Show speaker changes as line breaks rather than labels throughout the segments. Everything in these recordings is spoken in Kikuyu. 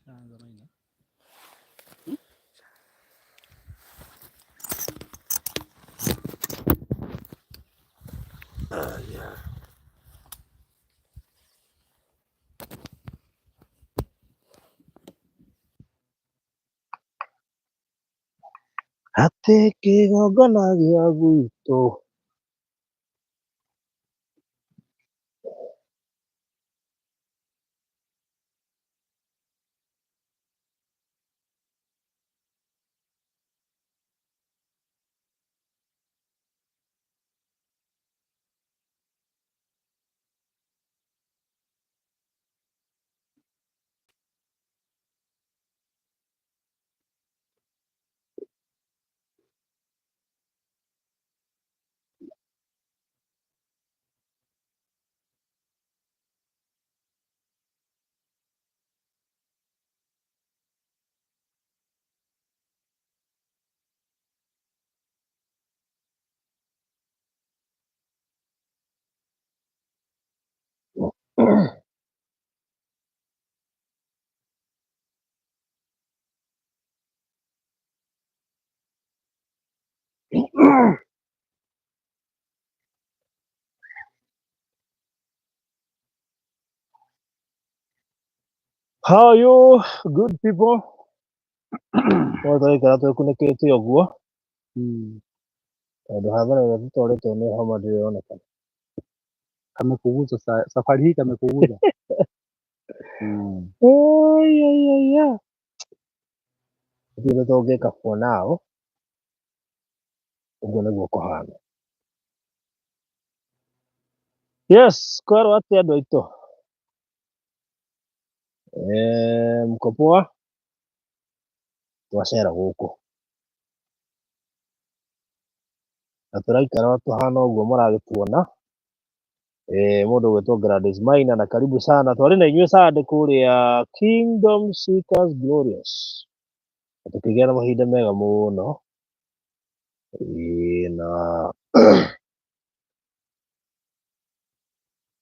Shaanza maina.
Atĩ kĩgongona gĩa gwitũ. How are you, good people? No tũraikara twĩkunĩkĩte ũguo tondũ hathara ĩrĩa tũtwarĩtwo nĩ homa ndĩronekana.
Kamekuguza safari hii kamekuguza.
Oi, oi, oi, oi. Gũtirĩ ũndũ tũngĩka for now, ũguo nĩguo kũhana. Yes, kwerwo atĩa andũ aitũ? Eh, mko poa? Twacera gũkũ na tũraikara o tũhana ũguo mũragĩtuona. Eh, mũndũ ũgwĩtwo Gladys Maina na karibu sana. Twarĩ na inyuĩ Sunday kũrĩa Kingdom Seekers Glorious. Na tũkĩgĩa na mahinda mega mũno. Ĩĩ, na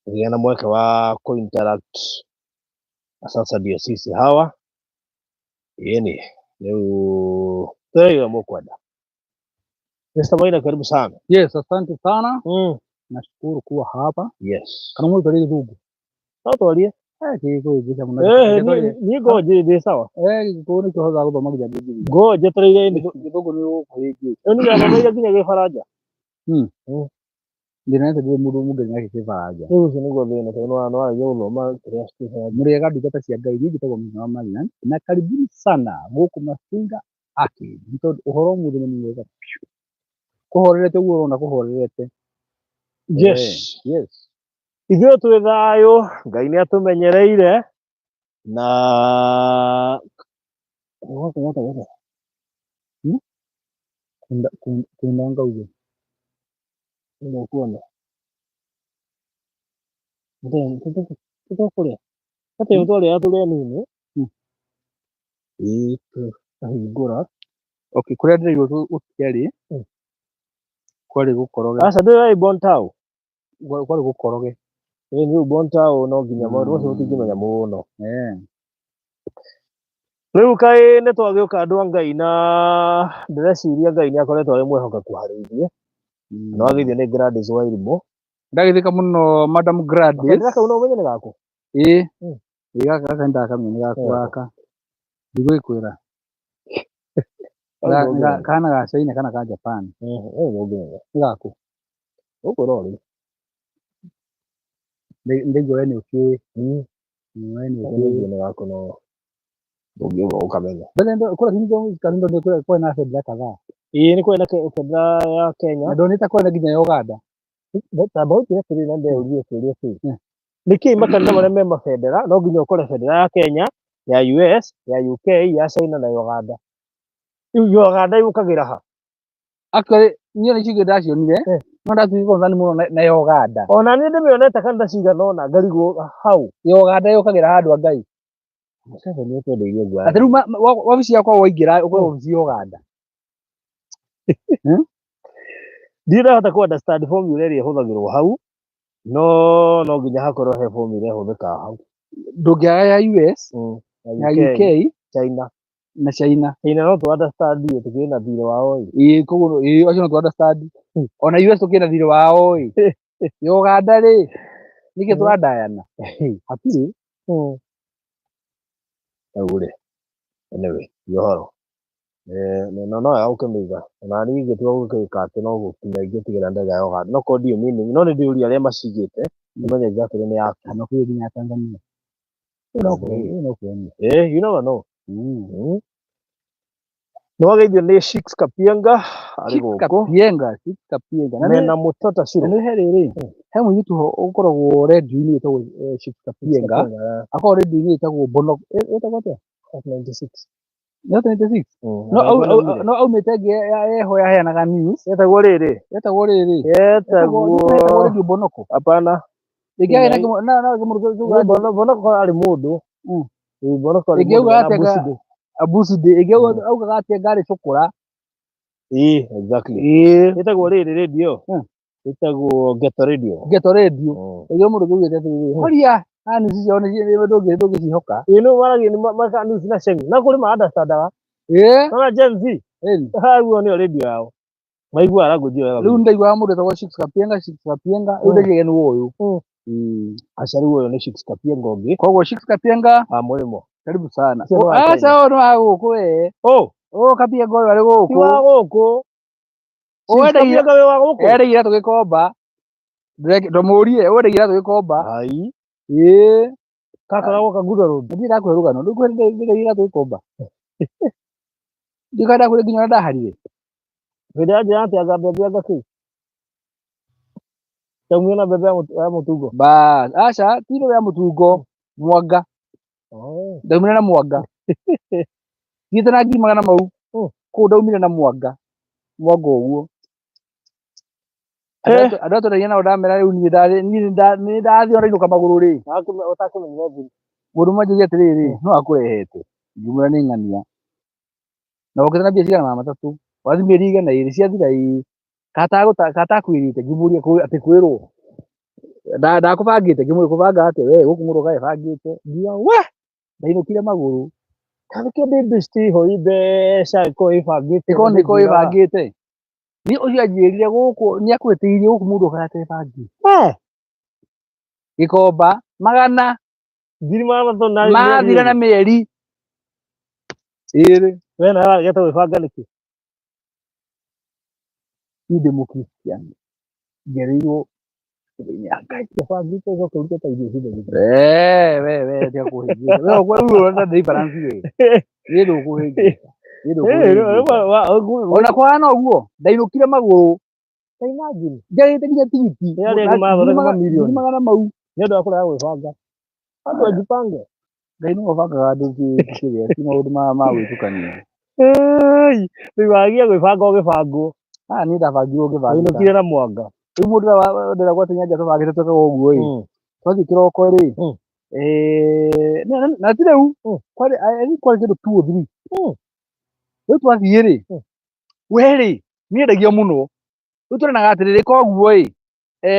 tũkĩgĩa na mweke wa kũ-interact na sasa ndio sisi hawa. Ĩni, rĩu twĩre mũkwenda. Mr. Maina karibu sana.
Yes, asante sana. Nashukuru kuwa hapa. Kana mũndũ twarie gĩthũngũ?
No twarie.
Eh, gĩgĩkũyũ ngĩca mũno.
Eh, niĩ ngoje ndĩ sawa.
Eh, gĩkũyũ nĩkĩo hotaga gũthoma nginya Bibilia.
Ngo njetereire ĩndĩ.
Gĩthũngũ nĩ ũkũhĩngĩca.
Rĩu nĩgethomeire nginya Gĩbaranja.
Thĩna nĩ atĩ ndũrĩ mũndũ mũngeni nake Kĩbaranja.
Rĩu ũcio nĩguo thĩna tondũ nĩ waragia gũthoma kĩrĩa Kĩbaranja.
Mũrĩega ndungata cia Ngai, niĩ njĩtagwo Mũthenya wa Marina na karibuni sana gũkũ Masinga Arcade nĩ tondũ ũhoro ũmũthĩ nĩ mwega biũ. Kũhorerete ũguo ũrona kũhorerete.
Yes.
Eh, yes.
Ithuĩ twĩ thayũ, Ngai nĩ atũmenyereire na
Kunda ngauge.
Nĩũkuona. Tũtekũrĩa. Atĩ twarĩa tũrĩ anini. Ĩĩ, tũkahingũra.
Okay, kũrĩa ndĩraigua gũtiarĩ kwarĩ gũkoroge.
Aca ndũĩ Bontau?
Kwarĩ gũkoroge.
Ĩĩ rĩu Bontau no nginya maũndũ macio mũtingĩmenya mũno.
Eh.
Rĩu kaĩ nĩ twagĩũka andũ a Ngai na ndĩreciria Ngai nĩ akoretwo arĩ mwĩhokeku harĩ ithuĩ. Na wagĩithio nĩ Gladys Wairimu.
Ndagĩthĩka mũno Madam Gladys.
Kabendera kau no ũmenye nĩ gaku?
Ĩĩ. Ĩĩ gaka gaka nĩndakamenya nĩ gaku gaka. Ndigũgĩkwĩra. Kana ga China kana ga Japan.
Ũngĩmenya.
Nĩ gaku.
Ũkwĩra o rĩu.
Ndaigua we nĩ ũkĩũĩ. We nĩ ũkĩũĩ.
Nĩ gaku no ũngĩuga ũkamenya.
Mbere kũrĩa Kingdom Karindo nĩ kũrĩ na bendera kadhaa.
Ĩĩ nĩ kũrĩ na bendera ya Kenya.
Na ndonete kũrĩ na nginya ya Uganda.
Tamba ũnjĩre atĩrĩrĩ na ndĩũrie kĩũria kĩu. Nĩkĩĩ makanitha marĩa me mabendera no nginya ũkore bendera ya Kenya, ya US, ya UK, ya China na ya Uganda. Rĩu ya Uganda yũkagĩra ha?
Actually niĩ nĩ cingĩ ndacionire no ndatuire concern mũno na ya Uganda.
Ona niĩ ndĩmĩonete kanitha cigana ũna ngarigwo hau.
Ya Uganda yũkagĩra handũ a Ngai.
Museveni atwendeirie guo.
Atĩ rĩu wabici yakwa waingĩra ũkorwo wabici ya Uganda.
Ndirĩ ndahota kũ understand formula ĩrĩa ĩhũthagĩrwo hau no no nginya hakorwo he formula ĩhũthĩkaga hau.
Ndũngĩaga ya US,
Na
na
UK,
UK
China.
Na China.
China no tũ understand ĩ, tũkĩrĩ na thirĩ wao ĩ.
Ĩĩ, koguo ĩĩ, acio no tũ understand. Ona US tũkĩna thirĩ wao ĩ. Ya Uganda rĩ, nĩkĩ tũrandayana? Hatirĩ.
Rĩu rĩ, anyway, ti ũhoro. No no ya gũkĩmĩiga. Ona niĩ ingĩtua gũgĩka atĩ no gũkinya ingĩtigĩra ndege ya Uganda. No korwo ndiũĩ meaning, no nĩ ndĩũria arĩa macigĩte, nĩmenye exactly nĩ yaki.
Kana kwĩ nginya Tanzania. Ĩyo no kũhenio, ĩyo no kũhenio.
Eh, you never know. Nĩ wageithio nĩ Shix Kapienga arĩ
Six
gũkũ.
Kapienga, Six Kapienga. Na nĩ
Mena Mũtota
na
Shiro.
nĩ he rĩrĩ, he mũirĩtu ho ũkoragwo radio-inĩ ĩtagwo Six Kapienga. Akoragwo radio-inĩ ĩtagwo Bono, ĩtagwo atĩa?
96.
Nĩ 96. No no aumĩte ĩngĩ yeho yaheanaga news.
Yetagwo rĩrĩ.
Yetagwo rĩrĩ. Yetagwo
Yetagwo
radio Bonoko.
Hapana.
Ĩngĩ na na na kĩmũndũ kĩu
Bonoko arĩ mũndũ. Ĩĩ, Bonoko arĩ
Ĩngĩ
mũndũ
augaga
wena
atĩa
Buside.
Abuside. Ĩngĩ augaga atĩa ngarĩ cũkũra.
Ĩĩ, exactly.
Ĩĩ.
Ĩtagwo rĩrĩ radio. Ĩtagwo Ghetto Radio.
Ghetto radio. Ĩngĩ mũndũ kĩu atĩrĩrĩ. Horia haha news ciao nĩ ndũngĩcihoka.
Ĩĩ, no maragia nĩ maka news na sheng. Na kũrĩ ma understandaga.
Ĩĩ.
Nona Gen Z.
Ĩni.
Haguo nĩyo radio yao. Maiguaga language ĩyo wega.
Rĩu ndaiguaga mũndũ etagwo Six Kapienga, Six Kapienga, rĩu ndaigire nĩ ũyũ.
Aca rĩu ũyũ nĩ Shix Kapienga ũngĩ.
Koguo Six Kapienga,
Ah, mũrĩmo.
karibu sana.
Ũcio nĩ wa
Aca
Kenya.
ũyũ nĩ wa gũkũ we.
Oh,
Ũyũ Kapienga ũyũ arĩ
ti
gũkũ.
wa gũkũ.
Ũyũ
Shix
endagia
Kapienga wĩ wa gũkũ.
endagia iratũ Gĩkomba. Ndũmũrie, ũyũ endagia iratũ Gĩkomba.
Ai.
Ĩĩ.
Gakoragwo Kangundo Road.
Ndirĩ ndakũhe rũgano. Ndũkũhe iratũ Gĩkomba. Ndikanda ndakwĩra nginya ũrĩa ndaharire.
Hĩndĩ ya njĩra atĩ anga mbembe anga kĩ. Ndaumire na mbembe ya mũtungo.
Bas, aca ti ya mũtungo, mwanga.
Oh.
Ndaumire na mwanga. Thiĩte na ngiri magana mau. Kũu ndaumire na mwanga. Mwanga ũguo.
Eh.
Andũ aya twendagia nao ndamera rĩu niĩ nĩ ndathiĩ ona inũka magũrũ rĩ.
Ũtakĩmenyire ngiri.
Mũndũ ũmwe anjĩrire atĩrĩrĩ, no akũrehete. Ngĩmwĩra nĩ ng'ania. Na ũkĩte na mbia cigana magana matatũ. Wathiĩ mĩeri 200 ciathira ĩ. Katakwĩrĩte ngĩmũria atĩ kwĩrwo. Ndakũbangĩte ngĩmũria kũbanga atĩa we gũkũ mũndũ ebangĩte. Ngiuga we ndainũkire magũrũ.
Kana kĩndũ industry ho mbeca ĩkorwo ĩbangĩte.
Ĩkorwo nĩ ĩkorwo ĩbangĩte. Niĩ ũcio anjĩrire gũkũ nĩ akwĩtĩirie gũkũ mũndũ okaga atebangĩte. Gĩkomba magana
Ngiri magana matatũ na
mathira na mĩeri ĩrĩ.
We nawe waregete gwĩbanga nĩkĩ?
Niĩ ndĩ mũkristiano. Ngereirwo thĩinĩ ya Ngai.
Ũbangĩte ũcoke ũrute ta irio ciothe.
We we we tiga kũhĩngĩca. We ũguo rĩu ũrona difference we. Niĩ ndũkũhĩngĩca. Niĩ ndũkũhĩngĩca. Ona kũhana ũguo ndainũkire magũrũ.
Ta imagine.
Njarĩte nginya tigiti.
Nĩ arĩa angĩ marathondeka mamirioni.
Ngiri magana mau.
Nĩ ũndũ wa kũrega gwĩbanga. Andũ ajipange.
Ngai nĩwe ũbangaga andũ kĩrĩa ti maũndũ ma gwĩtukania.
Ĩĩ, rĩu wagia gwĩbanga ũgĩbangwo.
Ah, niĩ ndabangirwo ngĩbangĩka.
Wainũkire na mwanga.
Rĩu mũndũ ũrĩa ndĩragwo atĩ nyanja tũbangĩte twĩkaga ũguo ĩ. Twathiĩ kĩroko rĩ. Na ti rĩu. Kwarĩ I think kwarĩ kĩndũ 2 or 3. Rĩu twathiĩ rĩ. We rĩ, niĩ ndendagia mũno. Rĩu tũrenaga atĩrĩrĩ koguo ĩ,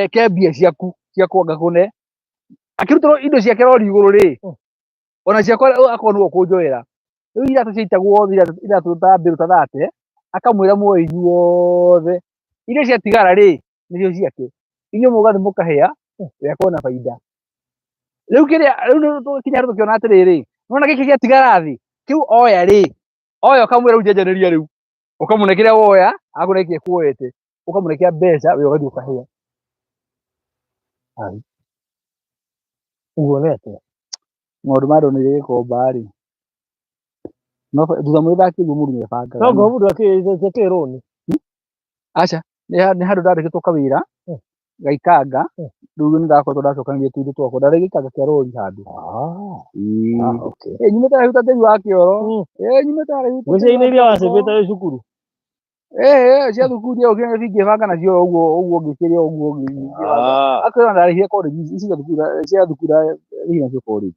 ke mbia ciaku cia kwanga kũne. Akĩrutĩrwo indo ciake rori igũrũ rĩ. Ona ciakwa akorwo nĩwe ũkũnjoera. Rĩu iratũ ciaitagwo iratũ ta mbĩrũ ta thate, akamwĩra muoe inyuothe. Iria ciatigara rĩ, nĩcio ciake. Inyuĩ mũgathiĩ mũkahĩa, we akona baida. Rĩu kĩrĩa rĩu nĩ tũgĩkinya handũ tũkĩona atĩrĩrĩ, nĩwona gĩkĩ gĩatigara thĩ, kĩu oya rĩ, oya ũkamwĩra rĩu njenjanĩria rĩu. Ũkamũne kĩrĩa woya, akũne kĩrĩa kuoete. Ũkamũne kĩa mbeca, we ũgathiĩ ũkahĩa.
Ai. Ũguo nĩ atĩa?
Maũndũ ma ndonire Gĩkomba rĩ. No thutha mwĩthaki ũguo mũndũ nĩebangaga.
No ngorwo mũndũ akĩrĩ rũni.
Aca, nĩ handũ ndandĩkĩtwo kawĩra gaikanga, rĩu nĩ ndakoretwo ndacokanĩria tũindo twakwa, ndarĩ gĩikanga kĩa rori handũ.
Ah, okay.
Ĩĩ, nyumĩte haraihu ta tĩri wa kĩoro. Ĩĩ, nyumĩte haraihu ta tĩri
Ngwĩciria
wa
iria
kĩoro.
wacĩbĩte wĩ cukuru.
Ĩĩ, cia thukuru ndiaũkire nĩ ingĩbanga nacio ũguo ũguo ngĩkĩria ũguo ngĩbanga. Akorwo ndarĩhire college ici cia thukuru cia thukuru ndarĩhire nacio college.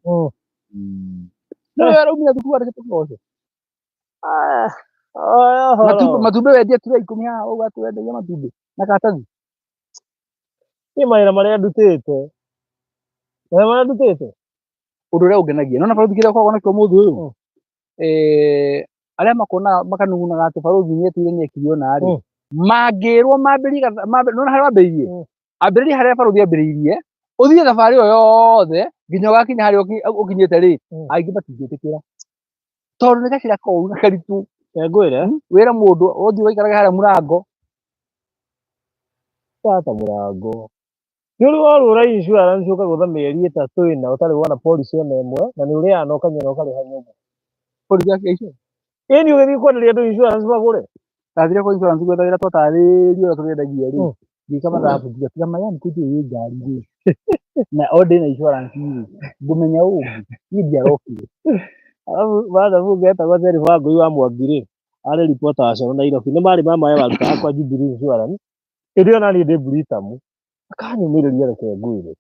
No we araumire thukuru andĩkĩtwo ũcio. Matumbĩ matumbĩ wendia tray 10 haha ũguo atĩ wendagia matumbĩ na karatathi.
Niĩ mawĩra marĩa ndutĩte. Mawĩra marĩa ndutĩte.
Ũndũ ũrĩa ũngenagia nona barũthi kĩrĩa ũkoragwo nakĩo mũthĩ ũyũ, arĩa makonaga makanugunaga atĩ barũthi nĩ etigire nĩ ekire ũna rĩ, mangĩrwo mambĩrĩrie nona harĩa wambĩrĩirie, ambĩrĩria harĩa barũthi ambĩrĩirie, ũthiĩ thabarĩ ĩyo yothe nginya ũgakinya harĩa ũkinyĩte rĩ, aingĩ matingĩtĩkĩra tondũ nĩ gacĩra koru na karitũ.
Ngwĩre.
Wĩra mũndũ ũthiĩ ũgaikarage harĩa mũrango.
Tata mũrango. Nĩ ũrĩ warũra insurance ũkagũtha mĩeri 3 ĩna ũtarĩ wona policy ona ĩmwe, na nĩ ũrĩaga na ũkanyua na ũkarĩha nyũmba.
Policy ya insurance?
Ĩni ũgĩthiĩ kwenderia andũ insurance magũre.
Ndathire kwa insurance gwetha wĩra twatarĩrio ũrĩa tũrĩendagia rĩ, ngĩka mathabu ngiuga tiga mayani kũnjĩra ĩ ngari rĩ, na o ndĩna insurance rĩ, ngũmenya ũngĩ, niĩ ndiarokire.
Alafu mathabu ngetagwo Terry Wangũi wa Mwangi rĩ, arĩ reporter wa Coro Nairobi, nĩ marĩ ma maĩ warutaga kwa Jubilee Insurance, hĩndĩ ĩyo naniĩ ndĩ Britam, akanyũmĩrĩria reke ngwĩre.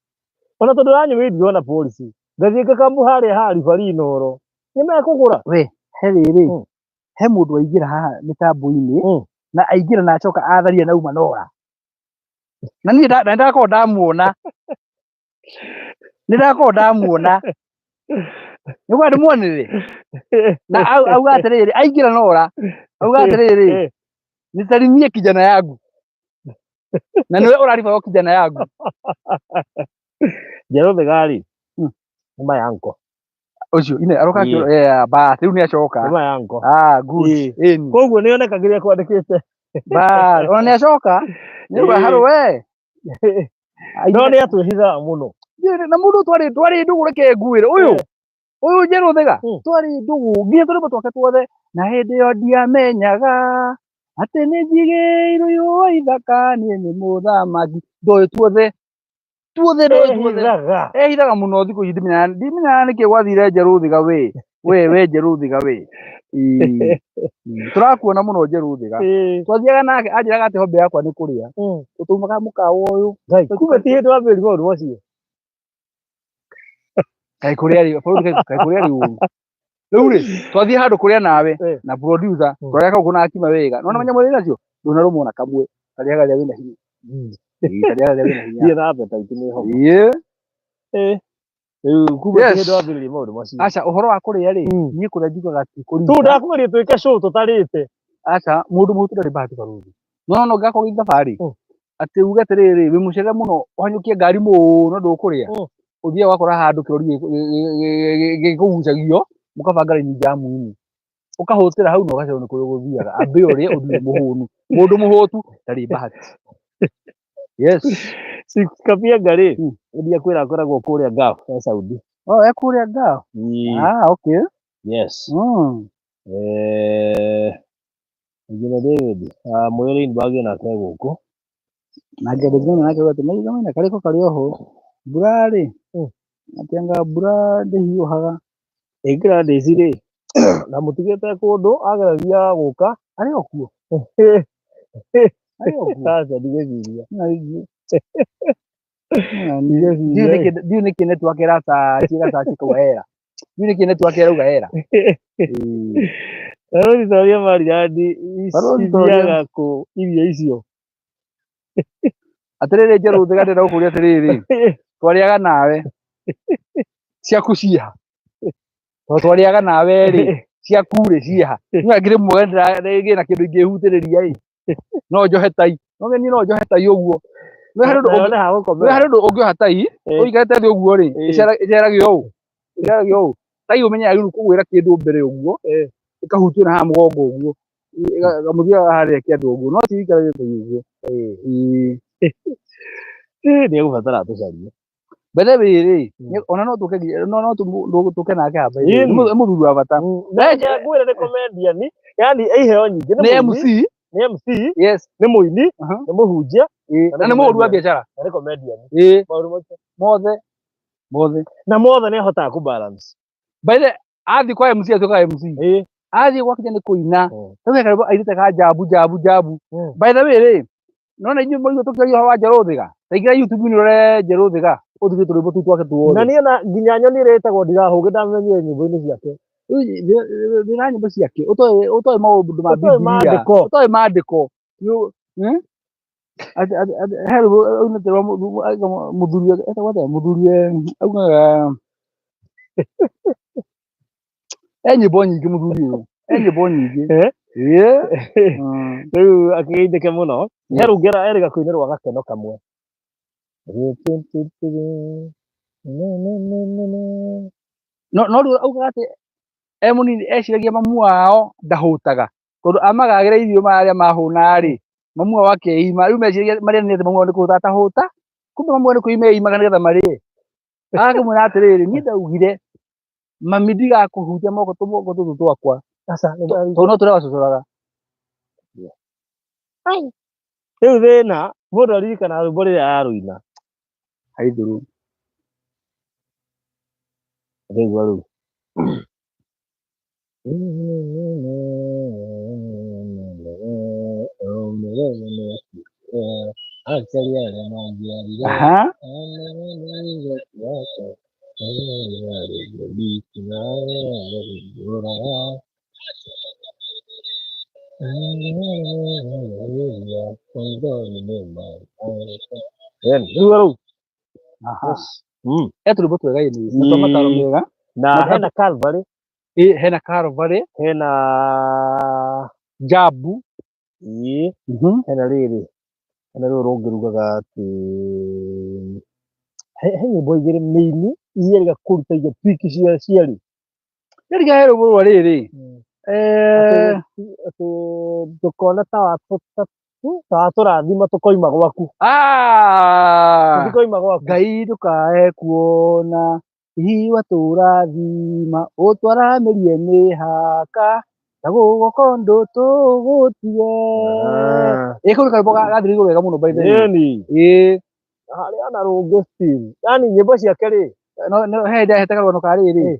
Ona tondũ aranyũmĩrĩria ndirona policy, ngathiĩ ngakamũ harĩa ha Ribarina ũhoro, nĩ mekũgũra.
We, he rĩrĩ, he mũndũ waingĩra haha mĩtambo-inĩ, na aingĩra na acoka atharia na auma nora. Na niĩ na ndakorwo ndamuona. Nĩ ndakorwo ndamuona. Nĩguo ndĩmuonire. Na auga atĩrĩrĩ, aingĩra nora, auga atĩrĩrĩ, nisalimie kijana yangu. Na nĩwe ũraribago kijana yangu.
Njerũ Thigari. Nĩ mayanko.
Ũcio, ine, aroka akĩũra, bas, rĩu nĩ acoka.
Nĩ mayanko.
Ah, good. Ĩni.
Koguo nĩ oneka kĩrĩa kwandĩkĩte.
Bas, ona nĩ acoka. Nĩ auga, haro we.
No nĩ atwĩhithaga mũno.
Nĩ, na mũndũ twarĩ ndũgũ reke nguĩre. Ũyũ, ũyũ Njerũ Thĩga, twarĩ ndũgũ, nginya tũrĩmbo twake tuothe. Na hĩndĩ ĩyo ndiamenyaga atĩ nĩ njigĩirwo ihũa ithaka, niĩ nĩ mũthamaki. Ndoĩ tuothe. Tuothe ndoĩ tuothe.
Ehithaga.
Ehithaga mũno thikũ ici, ndimenyaga nĩkĩ gwathire Njerũ Thĩga we. We, we Njerũ Thĩga we. Ĩĩ. Tũrakuona mũno Njerũ Thĩga. Twathiaga nake, anjĩraga atĩ hobby yakwa nĩ kũrĩa. Tũtaumaga mũkawa ũyũ.
Ngai, kumbe ti hĩndĩ wambĩrĩria maũndũ macio.
Kaĩ kũrĩa rĩ, bũrũri kaĩ kũrĩa rĩ ũru. Rĩu rĩ, twathiĩ handũ kũrĩa nawe, na producer, twarĩa kau kũna akima wega. Nona manyamũ rĩ nacio, ndũnarũmwo na kamwe. Karĩaga rĩrĩa wĩna hinya. Ĩĩ, karĩaga rĩrĩa wĩna hinya.
Thiĩ na appetite nĩ ho.
Ĩĩ.
Rĩu kumbe ti
Yes.
hĩndĩ wambĩrĩria maũndũ macio.
Aca, ũhoro wa kũrĩa rĩ, niĩ kũrĩa njugaga ti kũrita.
Tu ndakũgeria twĩke show tũtarĩte.
Aca, mũndũ mũhũtu ndarĩ bahati barũthi. No, no, ngakorwo gĩ thabarĩ. Atĩ uge atĩrĩrĩ, wĩ mũcere mũno, ũhanyũkie ngari mũno ndũkũrĩa. Ũthiaga ũgakora handũ kĩrori gĩkũgucagio, mũkabanga raini njamu-inĩ. Ũkahũtĩra hau na ũgacererwo nĩ kũrĩa ũgũthiaga. Ambe ũrĩe ũthiĩ mũhũnu. Mũndũ mũhũtu ndarĩ bahati. Yes.
Kabianga rĩ, nĩ kwĩra akoragwo kũrĩa Gulf ya Saudi.
Oh, e kũrĩa Gulf?
Ĩĩ.
Ah, okay.
Yes. Nginya David, Mũyũ Lindbergh nake gũkũ.
Na David nake atĩ maiga maina karĩko karĩ oho. Mbura rĩ, atĩ anga mbura ndĩhiũhaga.
Ĩ Gladys rĩ, na mũtigĩte kũndũ ageragia gũka.
Arĩ o kuo? Arĩ o kuo?
Aca, ndigwĩciria.
Ndiũĩ nĩkĩ network ĩracaci, ĩracaci kau hera. Ndiũĩ nĩkĩ network ĩrauga hera.
Barũthi Toria Maryland,
Barũthi Toria.
cithiaga kũ irio icio?
Atĩrĩrĩ Njerũ Thĩga, ndĩrenda gũkũria atĩrĩrĩ, twarĩaga nawe ciaku ciĩha? Tondũ twarĩaga nawe rĩ, ciaku rĩ ciĩha? Niĩ ngĩrĩ mwega ndĩragĩa na kĩndũ ingĩhutĩrĩria ĩ, no njohe tai. No niĩ no njohe tai ũguo. Nĩ harĩ ũndũ
Nayo
ũngĩ-
nĩ ha gũkomera.
nĩ harĩ ũndũ ũngĩoha tai, ũikarĩte thĩ ũguo rĩ, ĩceragio ũũ. Ĩceragio ũũ. Tai ũmenye yagĩrĩirwo kũgwĩra kĩndũ mbere ũguo, ĩkahutio na haha mũgongo ũguo. Ĩkamũthiaga harĩa kĩandũ ũguo. No ti ũikarĩte tai ũguo.
Nĩ egũbatara tũcarie.
By the way rĩ, ona no tũke nginya, no, no tũke nake haha by the way. Nĩ mũthuri wa bata.
Ngwĩre nĩ comedian, yani iheo nyingĩ. Nĩ
Nĩ
mũini.
MC.
Nĩ MC.
Yes.
Nĩ mũini, nĩ mũhunjia,
Na nĩ mũhũri wa biacara.
Na nĩ comedian. Maũndũ macio.
Mothe. Mothe.
Na mothe nĩ ahotaga kũ balance.
By the way, athiĩ kwa MC atuĩkaga MC. Athiĩ gwa kinya nĩ kũina. Rĩu he karwĩmbo airĩte ka njabu, njabu, njabu. By the way rĩ, nona inyuĩ mũigua tũkĩaria ũhoro wa Njerũ Thĩga. Ta ingĩra YouTube-inĩ ũrore Njerũ Thĩga, ũthike tũrwĩmbo tũu twake tuothe.
Na niĩ na nginya nyoni ĩrĩa ĩtagwo Ndirahũgĩ ndamenyire nyĩmbo-inĩ ciake.
Rĩu thĩna nyĩmbo ciake, ũtoĩ maũndũ ma
Ũtoĩ
Bibilia.
maandĩko.
Ũtoĩ maandĩko. He rwĩmbo aunĩte rwa mũthuri, etagwo atĩa? Mũthuri, augaga E nyĩmbo nyingĩ mũthuri ũyũ. E nyĩmbo nyingĩ.
Eh?
Ĩĩ.
Rĩu akĩgeithĩke mũno. He
Yes.
rũngĩ erĩga kũinĩrwo gakeno kamwe.
No no rĩu augaga atĩ e mũnini eciragia mamu wao ndahũtaga tondũ amagagĩra irio marĩa mahũna rĩ, mamu wao akeima. Rĩu meciragia marĩa nĩ atĩ mamu wao nĩ kũhũta atahũta, kumbe mamu wao nĩ kwĩima eimaga nĩgetha marĩe. Agakĩmwĩra atĩrĩrĩ, niĩ ndaugire mami ndigakũhutia moko tũmoko tũtũ twakwa
Aca, nĩ
tondũ no tũrĩa wacocoraga.
Rĩu thĩna mũndũ aririkanaga rwĩmbo rĩrĩa ararũina.
Haithũrũ.
Ndĩraigua rĩu.
Aha.
Rĩu rĩu.
Aha.
Mm.
E tũrwĩmbo twega ĩĩ nĩ twa mataro mega.
Na hena Calvary,
Ĩ hena Calvary,
hena
Jabu.
ĩĩ, hena rĩrĩ, hena rũrũ rũngĩ rugaga atĩ he nyĩmbo igĩrĩ mĩini iria erĩga kũruta iria piki cia cierĩ.
Rĩrĩa he rwĩmbo rwa rĩrĩ. Eh,
Atĩ ndũkona ta watũrathima tũkoima gwaku.
ah,
Tũtikoima gwaku.
Ngai ndũkae kuona hihi watũrathima ũtwaramĩrie mĩhaka na gũgoko ndũtũgũtige. Ĩ kau nĩ karwĩmbo gathirĩirwo wega mũno by the way.
Ĩni.
Ĩ
Harĩ ona rũngĩ still. Yaani nyĩmbo ciake rĩ.
no no he hĩndĩ ahete karũgano ka rĩrĩ.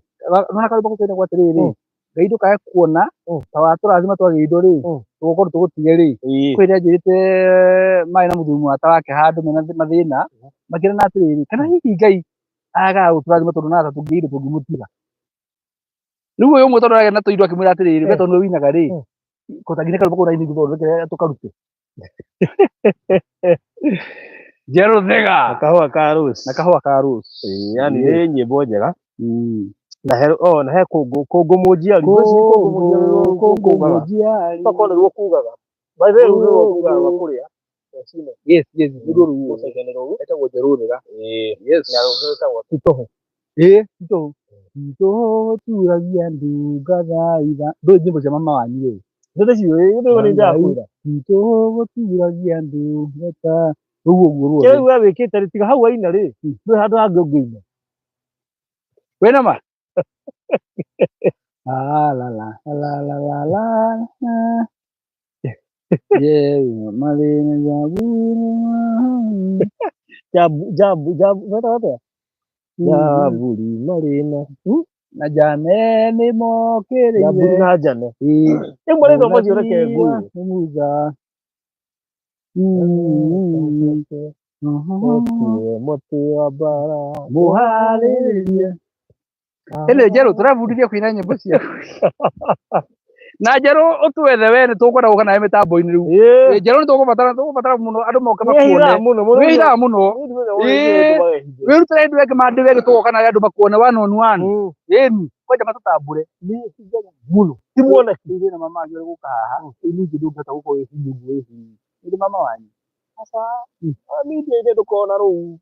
Nona karwĩmbo kau kainagwo atĩrĩrĩ. Ngai ndũkae kuona ta watũrathima twagĩa indo rĩ, tũgũkorwo tũgũtige rĩ.
Ĩĩ.
Kwĩ hĩndĩ anjĩrĩte marĩ na mũthuri mũrata wake handũ mena mathĩna, makĩrana atĩrĩrĩ, kana hihi Ngai agaga gũtũrathima tondũ nata tũngĩire indo tũngĩmũtiga. Rĩu ũyũ ũmwe tondũ aragĩa na tũindo akĩmwĩra atĩrĩrĩ, we tondũ nĩwe winaga rĩ, kota nginya karwĩmbo kau na gũthondekere tũkarute. Njerũ thega.
Na kahũa ka Rose.
Na kahũa ka Rose.
Ĩĩ, yaani nĩ nyĩmbo njega. Na he oh, na he kũngũ kũngũ mũnjiari. Kũngũ mũnjiari
Kũngũ
kugaga.
mũnjiari.
Tokorwo nĩruo kugaga. By the way, rũu nĩruo kugaga rwa kũrĩa. Rũcinĩ.
Yes, nĩruo rũu.
Gũcenjania rũu.
Etagwo njerũ thega.
Ĩĩ.
Yes.
Na rũngĩ rwĩtagwo titoho.
Ĩĩ, titoho. Titoho turagia ndunga thaa itha. Ndũĩ nyĩmbo cia mama wanyu ĩ.
Ndĩciũĩ, nĩguo nĩ ndakwĩra.
Titoho gũturagia ndunga ta. Rũu ũguo ruothe.
Kĩrĩa we wĩkĩte rĩ, tiga hau waina rĩ, ndũrĩ handũ hangĩ ũngĩina.
Wĩna ma? La la la la la la la la. Yeah, marina jaburi.
Jabu, jabu, jabu, weta atĩa? Jaburi marĩna.
Na jane nĩ mokĩrĩire.
Jaburi na jane.
Ĩĩ.
Rĩu marĩtwa macio reke ngũĩ.
Nĩ Musa.
Ũtue mũtĩ wa mbara.
Mũharĩrĩrie. Ĩnĩ njerũ tũrebundithia kũina nyĩmbo ciaku. Na njerũ ũtwethe we nĩ tũkwenda gũka nawe mĩtambo-inĩ rĩu.
Ĩĩ.
Ĩ, Njerũ nĩ tũkũbatara tũkũbatara mũno andũ moke makuone.
Wĩhithaga mũno mũno.
Wĩhithaga mũno. Ĩĩ. Wĩrutĩre andũ angĩ mandĩ wega tũgoka nawe andũ makuone one on one. Ĩni kwanja matũtambũre.
Mũno. Ti muoneki.
Rĩu na mama wanyu arĩ gũka haha. Rĩu ningĩ ndũngĩhota gũkorwo wĩ hinya ũguo wĩ hinya. Nĩ mama wanyu.
Aca. Media-inĩ ndũkona rũu.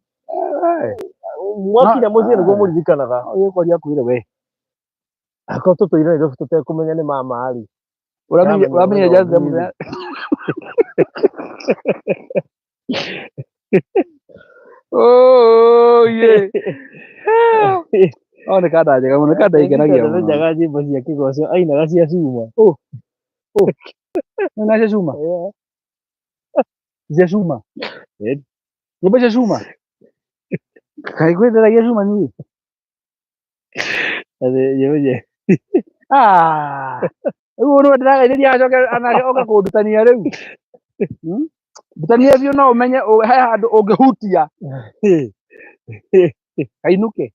Mwakinya mũciĩ nĩguo mũririkanaga.
Ũgĩkoria akwĩre we.
Akorwo tũtũire Nairobi tũtekũmenya nĩ mama rĩ.
Ũramenya
Ndamenya
ũramenya
mũno
jazi ya
ngiri.
mũthenya. Oh yeah. Oh nĩ kanda njega mũno, nĩ kanda ingenagia mũno.
Njaga nyĩmbo cia kĩgoco ainaga cia cuma.
Nĩ na cia cuma. Cia cuma.
Ĩĩ.
Nyĩmbo cia cuma. Kaĩ kwĩtheragia cuma niĩ?
Atĩ nyĩmbo cia
Ah. Rĩu ũyũ nĩwe ndĩragaithĩria acoke anake oka kũndutania rĩu. Ndutania biũ no ũmenye he handũ ũngĩhutia kainũke.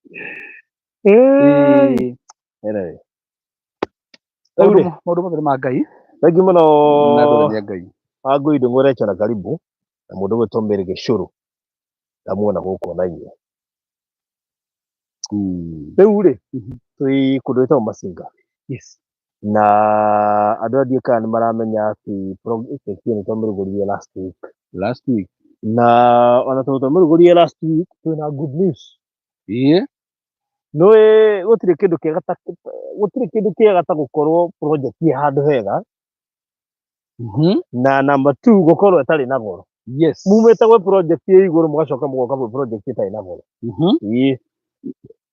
Ĩĩ.
Anyway.
Maũndũ
Rĩu rĩ,
maũndũ mothe nĩ ma Ngai.
thengiũ mũno
Na andũ othe nĩ a Ngai.
Wangũi Ndung'u Rachel na karibu na mũndũ ũgwĩtwo Mary Gĩcũrũ ndamuona gũkũ na inyuĩ. Rĩu rĩ, twĩ kũndũ gwĩtagwo Masinga.
Yes.
Na andũ aya ndiũĩ kana nĩ maramenya atĩ project ĩyo nĩ twamĩrugũririe last week.
Last week.
Na ona tondũ twamĩrugũririe last week, twĩna good news.
Ĩĩ.
Nĩũĩ gũtirĩ kĩndũ kĩega ta gũtirĩ kĩndũ kĩega ta gũkorwo project ĩ handũ hega na number two gũkorwo ĩtarĩ na goro.
Yes.
Mumĩte gwĩ project ĩ igũrũ mũgacoka mũgoka gwĩ project ĩtarĩ na goro. Ĩĩ.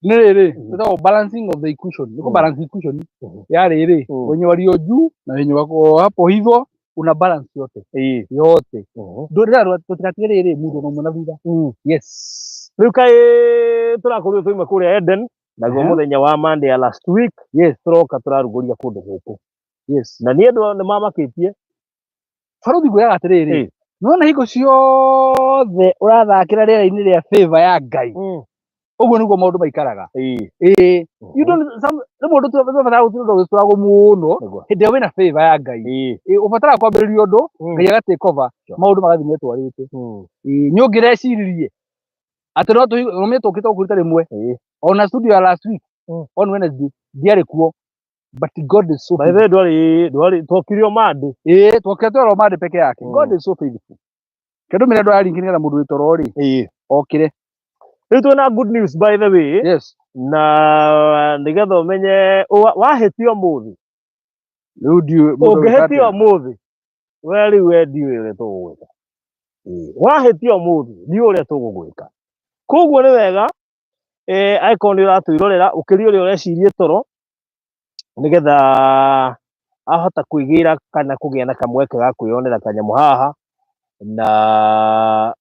Nĩ rĩrĩ, ĩtagwo balancing of the equation. Nĩ kũ balance equation ya rĩrĩ, wenye walio juu na wenye wako hapo hivyo, una balance yote.
Ĩĩ.
Yote. Ndũrĩra tũtigatige rĩrĩ mũndũ ona ũmwe na thutha. Yes.
Rĩu kaĩ tũrakorirwo twauma kũrĩa Eden naguo mũthenya wa Monday ya last week.
Yes.
Tũroka tũrarugũria kũndũ gũkũ.
Yes.
Na niĩ andũ nĩ mamakĩtie.
Barũthi ngwĩraga atĩrĩrĩ, nĩwona hingo ciothe ũrathakĩra rĩera-inĩ rĩa favor ya Ngai, ũguo nĩguo maũndũ maikaraga. Ĩĩ. You don't some rĩmwe ũndũ tũbataraga gũtirĩ ũndũ ũgĩtũragwo mũno hĩndĩ ĩrĩa wĩna favor ya Ngai. Ĩĩ, ũbataraga kwambĩrĩria ũndũ, Ngai aga take over, maũndũ magathiĩ metwarĩte. Ĩĩ, nĩ ũngĩreciririe atĩ no tũrũmie tũkĩte gũkũ rita rĩmwe, ona studio ya last week on Wednesday ndiarĩ kuo, but God is so
By the way, ndwarĩ ndwarĩ twokire o Monday.
Ĩĩ, twokire twerwo Monday peke yake. God is so faithful. Kĩndũmĩre andũ aya link nĩgetha mũndũ wĩ toro rĩ okĩre.
Rĩu twĩna good news by the way.
Yes.
Na nĩgetha ũmenye wahĩtia ũmũthĩ.
Rĩu ndiũĩ mũndũ agwĩka
Ũngĩhĩtia
atĩa.
ũmũthĩ, we rĩu we ndiũĩ ũrĩa tũgũgwĩka. Wahĩtia ũmũthĩ, ndiũĩ ũrĩa tũgũgwĩka. Koguo nĩ wega angĩkorwo nĩ ũratwĩrorera ũkĩrie ũrĩa ũreciria toro, nĩgetha ahota kwĩgĩra kana kũgĩa na kamweke ga kwĩyonera kanyamũ haha, na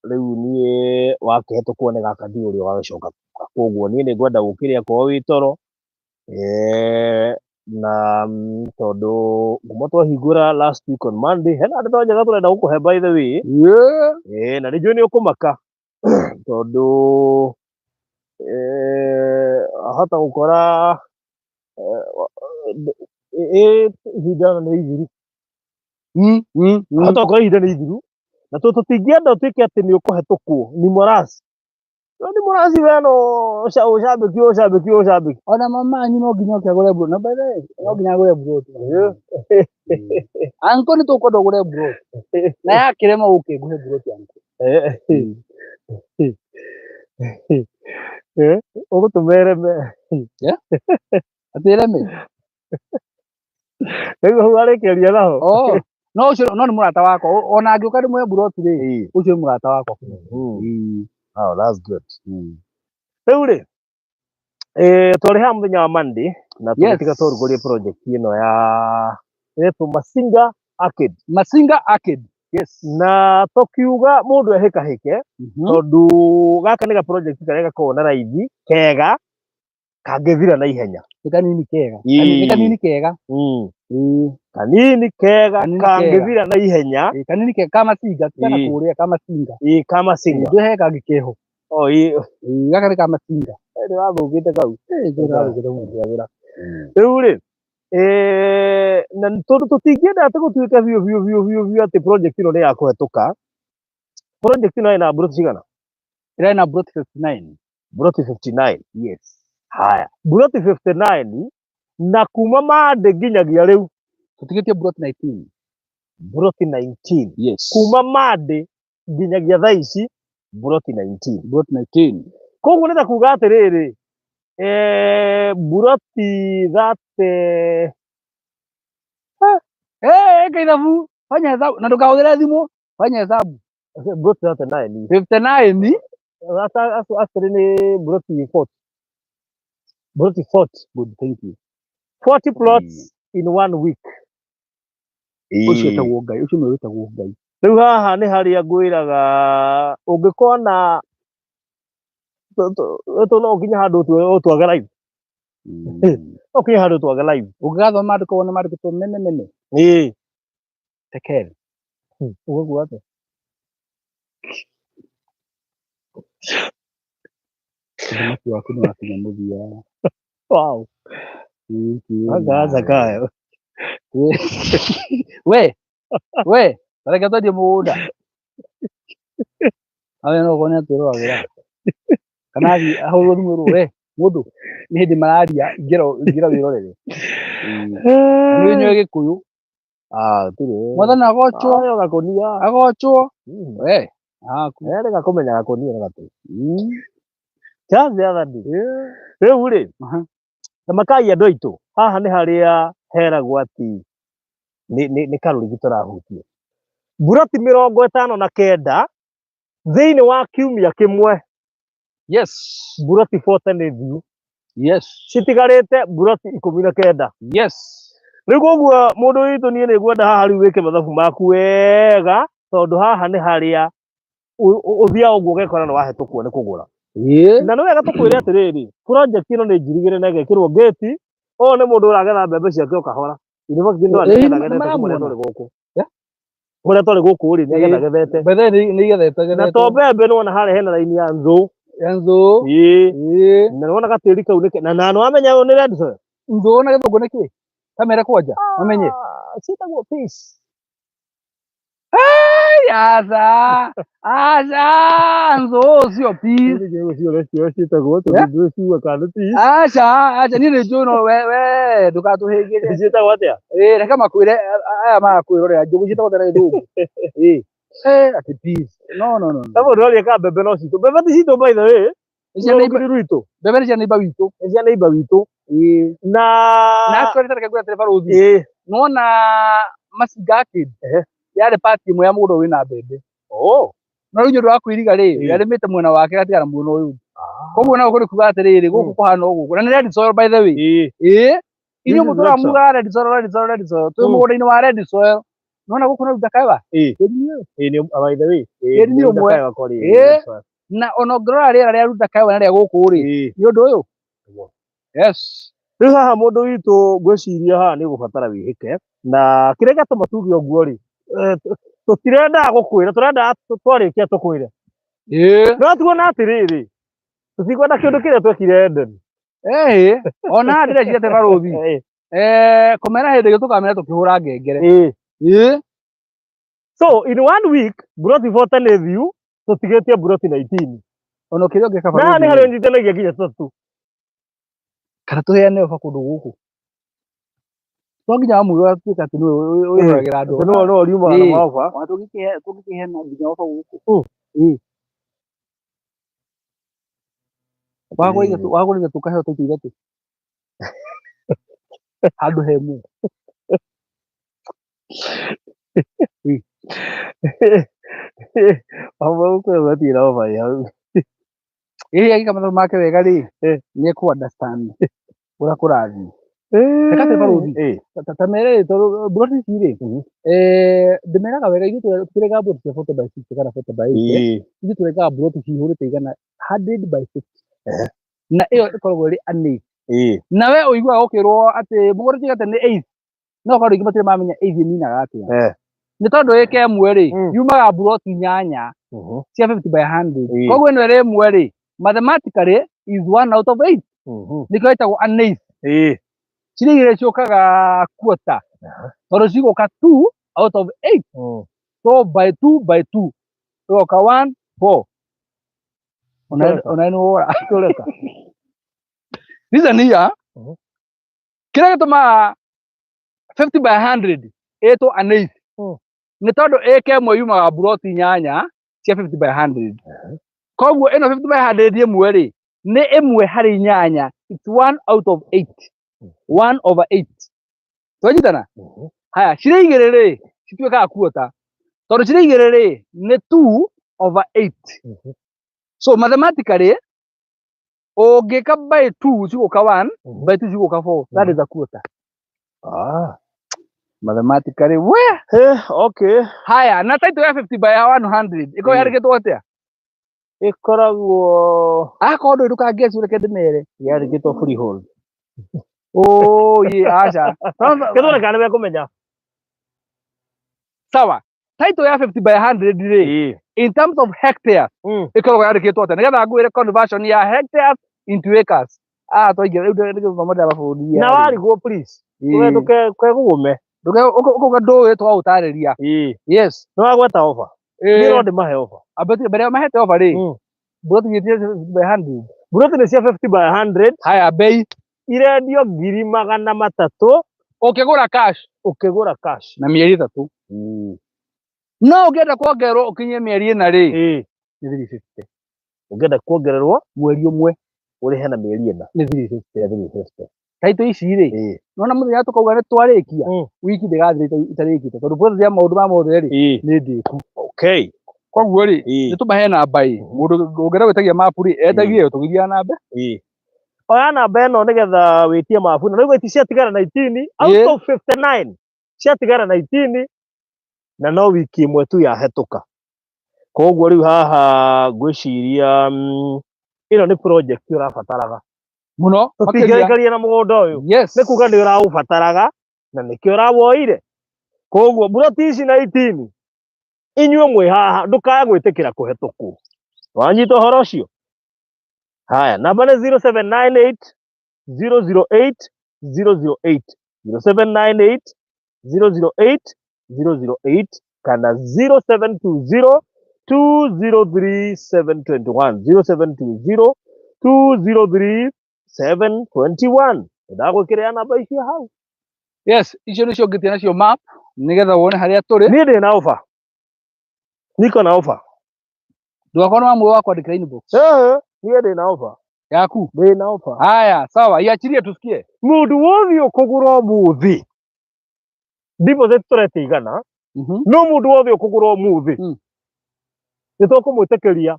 rĩu niĩ wakĩhetũkwo nĩ gaka ndiũĩ ũrĩa ũgagĩcoka. Koguo niĩ nĩ ngwenda gũkĩrĩa akorwo wĩ toro, na tondũ kuma twahingũra last week on Monday, hena ndeto njega tũrenda gũkũhe by the way. Na nĩ njũĩ nĩ ũkũmaka tondũ ahota gũkora ihinda nĩ ithiru. Ahota gũkora ihinda nĩ ithiru, na tondũ tũtingĩenda ũtuĩke atĩ nĩ ũkũhetũkwo ni morasi. No ni morasi we no ũcambĩki ũcambĩki ũcambĩki.
Ona mama anyu no nginya oke agũre mburoti. Na by the way, no nginya agũre mburoti. Anko nĩ tũkwenda ũgũre mburoti. Na yakĩrema ũke ngũhe mburoti anko.
Ũgũtũma ĩreme.
Atĩ ĩreme?
Rĩu hau arĩkĩria naho.
Oh. No ũcio no nĩ mũrata wakwa. Ona angĩũka ndĩmũhe mburoti rĩ, ũcio nĩ mũrata wakwa.
Oh, that's good. Rĩu rĩ, twarĩ haha mũthenya wa Monday na tũgĩtiga twarugũria project ĩno ya ĩretwo Masinga Arcade.
Masinga Arcade. Yes.
Na tũkiuga mũndũ ehĩkahĩke tondũ gaka nĩ ga project karĩa gakoragwo na raithi kega kangĩthira na ihenya.
Nĩ kanini kega. Nĩ kanini kega.
Kanini kega
Kanini kega.
kangĩthira na ihenya.
Ĩĩ, kanini kega ka Masinga, ti kana kũrĩa ka Masinga.
Ĩĩ, ka Masinga.
Ndĩhe kangĩ keho.
Oh, ĩĩ.
Ĩĩ, gaka nĩ ka Masinga.
Nĩ wathũkĩte kau.
Ĩĩ, nĩ gathũkĩte mũno.
Rĩu rĩ, na tondũ tũtingĩenda atĩ gũtuĩke biũ biũ biũ biũ biũ atĩ project ĩno nĩ ya kũhetũka. Project ĩno ĩna mburoti cigana?
Ĩrĩ na mburoti 59.
Mburoti 59.
Yes.
Haya, mburoti 59 na kuma Monday nginyagia rĩu
tũtigĩtie mburoti 19.
Mburoti 19.
Yes.
Kuma Monday nginyagia thaa ici mburoti 19.
Mburoti 19.
Koguo nĩ ta kuga atĩrĩrĩ, mburoti thate.
Ĩka ithabu, fanya hesabu na ndũkahũthĩre thimũ, fanya hesabu.
Mburoti 39.
59.
Actually nĩ mburoti 40. Mburoti 40.
Good, thank you.
40 plots in 1 week.
Ũcio wĩtagwo Ngai, ũcio nĩwe wĩtagwo Ngai.
Rĩu haha nĩ harĩa ngwĩraga ũngĩkona no ũkinye handũ ũtwage live. No ũkinye handũ ũtwage live.
Ũngĩgathoma maandĩko wone maandĩkĩtwo mene mene.
Ĩĩ.
Tekel.
Ũgũkua atĩa?
Ũthamaki waku nĩ wakinya mũthia.
Wow. Anga Zakayo.
We, we, reke twendie mũgũnda. Awe no ũkone atwĩroragĩra. Kana athiĩ ahũrwo thimũ ĩrwo, we, Mũndũ nĩ hĩndĩ mararia, ingĩra ingĩra wĩrorere. Nĩ nyũĩ Gĩkũyũ.
Ah, tirĩ.
Mwathani agocwo,
Ayo gakũnia.
agocwo.
Mm.
We, aku.
Eh, rĩ gakũmenya gakũnia nĩ gatũ. Just the other day. Rĩu rĩ,
Aha.
na makai andũ aitũ, haha nĩ harĩa heragwo atĩ nĩ karũrigi tũrahutia. Mburoti 59 thĩinĩ wa kiumia kĩmwe,
Yes.
mburoti 40 nĩ thiu.
Yes.
Citigarĩte mburoti 19.
Yes.
Rĩu koguo mũndũ witũ niĩ nĩ ngwenda haha rĩu wĩke mathabu maku wega tondũ haha nĩ harĩa ũthiaga ũguo ũgekora nĩ wahĩtũkwo nĩ kũgũra.
Ĩĩ.
Na nĩ wega tũkwĩre atĩrĩrĩ, project ĩno nĩ njirigĩre na ĩgekĩrwo ngĩti, ũyũ nĩ mũndũ ũragetha mbembe ciake o kahora. In fact, nĩ
Ĩĩ,
agethagethete
nĩ
kuma rĩrĩa
maramuona.
twarĩ gũkũ.
Yeah.
Kũrĩa twarĩ gũkũ rĩ, nĩ agethagethete.
Bethe nĩ igethete
Na
gethete.
to mbembe nĩ wona harĩa hena raini ya nzũ.
Ya nzũ.
Ĩĩ.
Ĩĩ.
Na nĩ wona gatĩri kau nĩ na nĩ wamenya ũyũ nĩ red soil.
Nzũ na gĩthũngũ nĩ kĩ? Kamere kwanja. Mamenye.
Ah, ciĩtagwo peas.
Aca. Aca. Nzũ ũcio peas.
Ciĩtagwo
Yeah.
tondũ ciuga kana nĩ peas.
Aca, aca niĩ nĩ njũĩ no we we ndũgatũhĩngĩre.
Ciĩtagwo atĩa?
Ĩĩ reke makwĩre aya marakwĩrorera njũgũ ciĩtagwo atĩa na gĩthũngũ. Ĩĩ. Eh, atĩ peas. No no no.
Na mũndũ arĩa ka mbembe no citũ. Mbembe ti citũ by the way.
Nĩ cia neighbor,
Rũrĩrĩ rwitũ.
mbembe nĩ cia neighbor witũ.
Nĩ cia neighbor witũ.
Ĩĩ.
Na
Na actually reke ngwĩre atĩrĩ barũthi.
Ĩĩ.
Nĩwona Masinga Arcade
Ehe.
yarĩ part ĩmwe ya mũgũnda wĩna mbembe.
Oh.
No rĩu nĩ ũndũ wa kwĩriga rĩ,
Ĩĩ.
yarĩmĩte mwena wake agatigara mwena ũyũ ũngĩ. Koguo na gũkũ nĩ kuga atĩrĩrĩ, gũkũ kũhana o gũkũ. Na nĩ red soil by the way.
Ĩĩ.
Ĩĩ.
This
Inyuĩ
is
mũtũraga
red soil.
mugaga red soil, red soil, red soil. Twĩ
Mm.
mũgũnda-inĩ wa red soil. Nĩwona gũkũ nĩ Ndakaewa?
Ĩĩ.
Tĩri nĩ ũyũ.
Ĩĩ nĩ by the way. Ĩĩ
Tĩri nĩ ũmwe.
Ndakaewa kwarĩ
Ĩĩ.
red soil.
Na ona ũngĩrora rĩera rĩa Ndakaewa na rĩa gũkũ rĩ,
Ĩĩ.
nĩ ũndũ ũyũ.
Nĩguo.
Yes.
Rĩu haha mũndũ witũ ngwĩciria haha nĩ ũgũbatara wĩhĩke na kĩrĩa gĩatũma tuge ũguo rĩ, tũtirendaga gũkwĩra, tũrendaga twarĩkia tũkwĩre.
Ĩĩ.
No tuona atĩrĩrĩ, tũtikwenda kĩũndũ kĩrĩa twekire Eden.
Ĩĩ. Ona haha ndĩreciria atĩ barũthi.
Ĩĩ.
Eh, kũmera hĩndĩ ĩyo tũkamera tũkĩhũra ngengere.
Ĩĩ.
Ĩĩ.
So in one week, mburoti 40 nĩ thiu, tũtigĩtie mburoti 19.
Ona ũkĩrĩa ũngĩka
Na haha nĩ
barũthi.
harĩa ũnyitanagia nginya tũtatũ.
Kana tũheane oba kũndũ gũkũ. To nginya wamwĩra atuĩke atĩ nĩwe wĩroragĩra andũ.
Atĩ nĩwe nĩwe ũriumaga na
Ĩĩ.
maoba.
Ona tũngĩkĩheana nginya oba gũkũ. Ĩĩ. Wagũra ithatũ, wagũra ithatũ ũkaheo taitũ ithatũ. Handũ he ĩmwe.
Hamwe gũkũ gũtirĩ na oba ĩ hau.
Ĩĩ agĩka mathabu make wega rĩ,
Eh.
nĩ ekũ understand ũrĩa kũrathiĩ. Reke atĩ barũthi.
Ĩĩ.
Ta mere rĩ, tondũ mburoti ici rĩ, eh, ndĩmeraga wega ithuĩ tũtiregaga mburoti cia 40 by 60 kana 40 by 80.
Ĩĩ.
Ithuĩ tũregaga mburoti cihũrĩte igana 100 by 60. Na ĩyo ĩkoragwo ĩrĩ an eighth.
Ĩĩ.
Na we ũiguaga ũkĩrwo atĩ mũgũnda tuge atĩ nĩ eighth. No korwo aingĩ matirĩ mamenya eighth ĩminaga atĩa.
Eh.
Nĩ tondũ ĩka ĩmwe rĩ,
Mm.
yumaga mburoti inyanya
Mhm.
cia 50 by 100.
Ĩĩ.
Koguo ĩno ĩrĩ ĩmwe rĩ, mathematically is one out of eight.
Mhm.
Nĩkĩo ĩtagwo an eighth.
Ĩĩ.
Ciria igĩrĩ ciũkaga quarter. Tondũ cigũka 2 out of 8.
Mm.
So by 2 by 2. Ĩgoka 1 4. Ona
Tũreka.
ona nĩ wora.
Tũreka.
Reason here,
Mhm.
kĩrĩa gĩtũmaga 50 by 100 ĩtwo an eighth.
Mm.
Nĩ tondũ ĩka ĩmwe yumaga mburoti inyanya cia 50 by 100. Koguo ĩno 50 by 100 ĩmwe rĩ, nĩ ĩmwe harĩ inyanya. It's one out of eight. One over eight. Twanyitana?
Mhm.
Haya, cirĩ igĩrĩ rĩ, cituĩkaga quarter. Tondũ cirĩ igĩrĩ rĩ, nĩ 2 over 8.
Mhm.
So mathematically, ũngĩka by 2 cigũka 1,
Mhm.
by 2 cigũka 4. That is a quarter.
Ah.
Mathematically, we
Eh, okay.
haya, na title ya 50 by 100 ĩkoragwo
Mm.
yandĩkĩtwo atĩa?
Ĩkoragwo
Akorwo ndũĩ ndũkanguess reke ndĩmere.
yandĩkĩtwo freehold.
Oh, ye aca.
Kĩthondeka nĩ mekũmenya.
Sawa. Title ya 50 by 100 rĩ,
Ĩĩ.
in terms of hectares,
Mm.
ĩkoragwo yandĩkĩtwo atĩa? Nĩgetha ngwĩre conversion ya hectares into acres. Ah, twaingĩra rĩu nĩ gĩthomo ndĩrabundithia.
Na warigwo please.
Ĩĩ.
Ndũkegũgũme.
Ũkauga ndũĩ twaũtarĩria.
Ĩĩ.
Yes.
Nĩ wagweta offer. Niĩ no ndĩmahe offer.
Ambati mbere ya mahete offer rĩ,
Mm.
mburoti igĩrĩ 50 by 100.
Buroti nĩ cia 50 by 100.
Haya, bei?
Irendio 300,000.
Ũkĩgũra cash.
Ũkĩgũra cash.
Na mĩeri 3. No ũngĩenda kuongererwo ũkinyie mĩeri 4 rĩ, nĩ 350.
Ũngĩenda kuongererwo
mweri 1,
ũrĩhe na mĩeri 4.
Nĩ 350.
Ya 350.
Taitũ ici rĩ, nona mũthenya tũkauga nĩ twarĩkia, wiki ndĩgathira itarĩkĩte, tondũ process ya maũndũ ma mothe rĩ, nĩ ndĩku. Koguo rĩ, nĩ tũmahe namba ĩ mũndũ ũngĩenda gwĩtagia mapu rĩ, etagie ĩyo tũgĩthiaga na mbere.
Oya namba ĩno nĩgetha wĩtie mabu, na rĩu ici ciatigara 19 out of 59, ciatigara 19 na no wiki 1 tu yahetũka. Koguo rĩu haha ngwĩciria ĩno nĩ project ũrabataraga
mũno.
Tũtingĩrĩkaria na mũgũnda ũyũ. Nĩ kuga nĩ ũraũbataraga na nĩkĩo ũrawoire. Koguo buroti ici 19, inyuĩ mwĩ haha, ndũkae gwĩtĩkĩra kũhetũkwo. Wanyita ũhoro ũcio? Haya, namba nĩ 0798 008 008, 0798 008 008 kana 0720 203 721, 0720 203 721. Ndagwĩkĩrĩra namba icio hau.
Yes, icio nĩcio ũngĩtia nacio map nĩgetha wone harĩa tũrĩ.
Niĩ ndĩ na offer, niko na offer.
Ndũgakorwo na mamwe wa kwandĩkĩra inbox.
Niĩ ndĩ na offer.
Yaku?
Ndĩ na offer.
Haya, sawa, iachirie tusikie.
Mũndũ wothe ũkũgũra ũmũthĩ, deposit tũretia 100, no mũndũ wothe ũkũgũra ũmũthĩ, nĩ tũkũmwĩtĩkĩria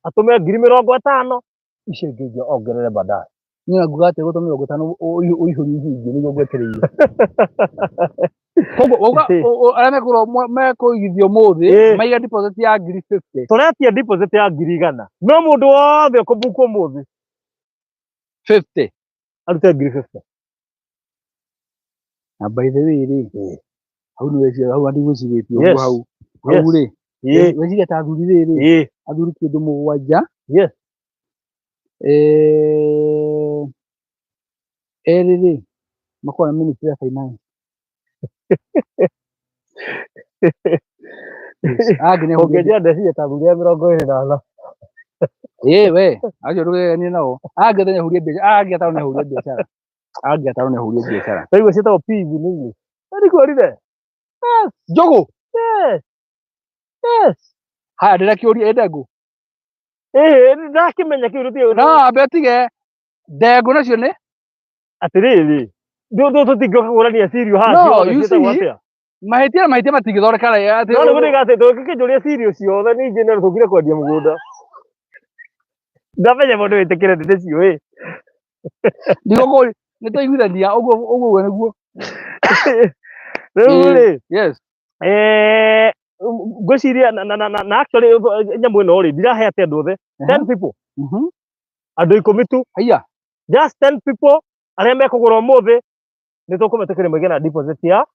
atũme 50,000, icio ingĩ ingĩ ongerere baadaye.
Niĩ nguga atĩ gũtũma 50 ũihũrie icio ingĩ nĩguo ngwetereire. Koguo wauga arĩa mekũgũra mekũigithio ũmũthĩ, maiga deposit ya 50,000.
Tũretia deposit ya 100,000, no mũndũ wothe ũkũbukwo ũmũthĩ
50
arute 50,000.
Na by the way rĩ, hau nĩ weciria hau ndigwĩcirĩtie ũguo hau. Hau rĩ, weciria ta athuri rĩ, athuri kĩndũ 7. Erĩ rĩ, makoragwo na Ministry ya Finance. Angĩ nĩ
Ũngĩnjia ndeciria ta athuri a 24.
Ĩĩ we, acio ndũgeganie nao. Angĩ othe nĩ ahurie biacara, angĩ atano nĩ ahurie biacara. Angĩ atano nĩ ahurie biacara.
Rĩu ciĩtagwo peas in English. Nĩ
Yes, njũgũ.
Yes. Yes.
Haya, ndĩrakĩũria ĩ ndengũ.
Ĩĩ, ndakĩmenya kĩu tũtiũĩ.
No ambe atige ndengũ nacio nĩ
Atĩrĩrĩ, tũtingĩũka kũgũrania cereal haha
No,
ciothe
you
ciĩtagwo
see,
atĩa?
Mahĩtia na mahĩtia matingĩthondeka atĩ
No nĩguo ndĩga atĩ tũngĩkĩnjũria cereal ciothe ningĩ no tũkire kwendia mũgũnda. Ndamenya mũndũ wĩtĩkĩre ndĩciũĩ.
Ndigũkũria, nĩ twaiguithania ũguo ũguo nĩguo.
Rĩu rĩ,
Yes.
Ngwĩciria na actually nyamũ ĩno rĩ, ndirahe atĩ andũ othe. 10 people. Andũ 10 tu.
Haiya.
Just 10 people arĩa mekũgũra ũmũthĩ nĩ tũkũmetĩkĩria maige na deposit ya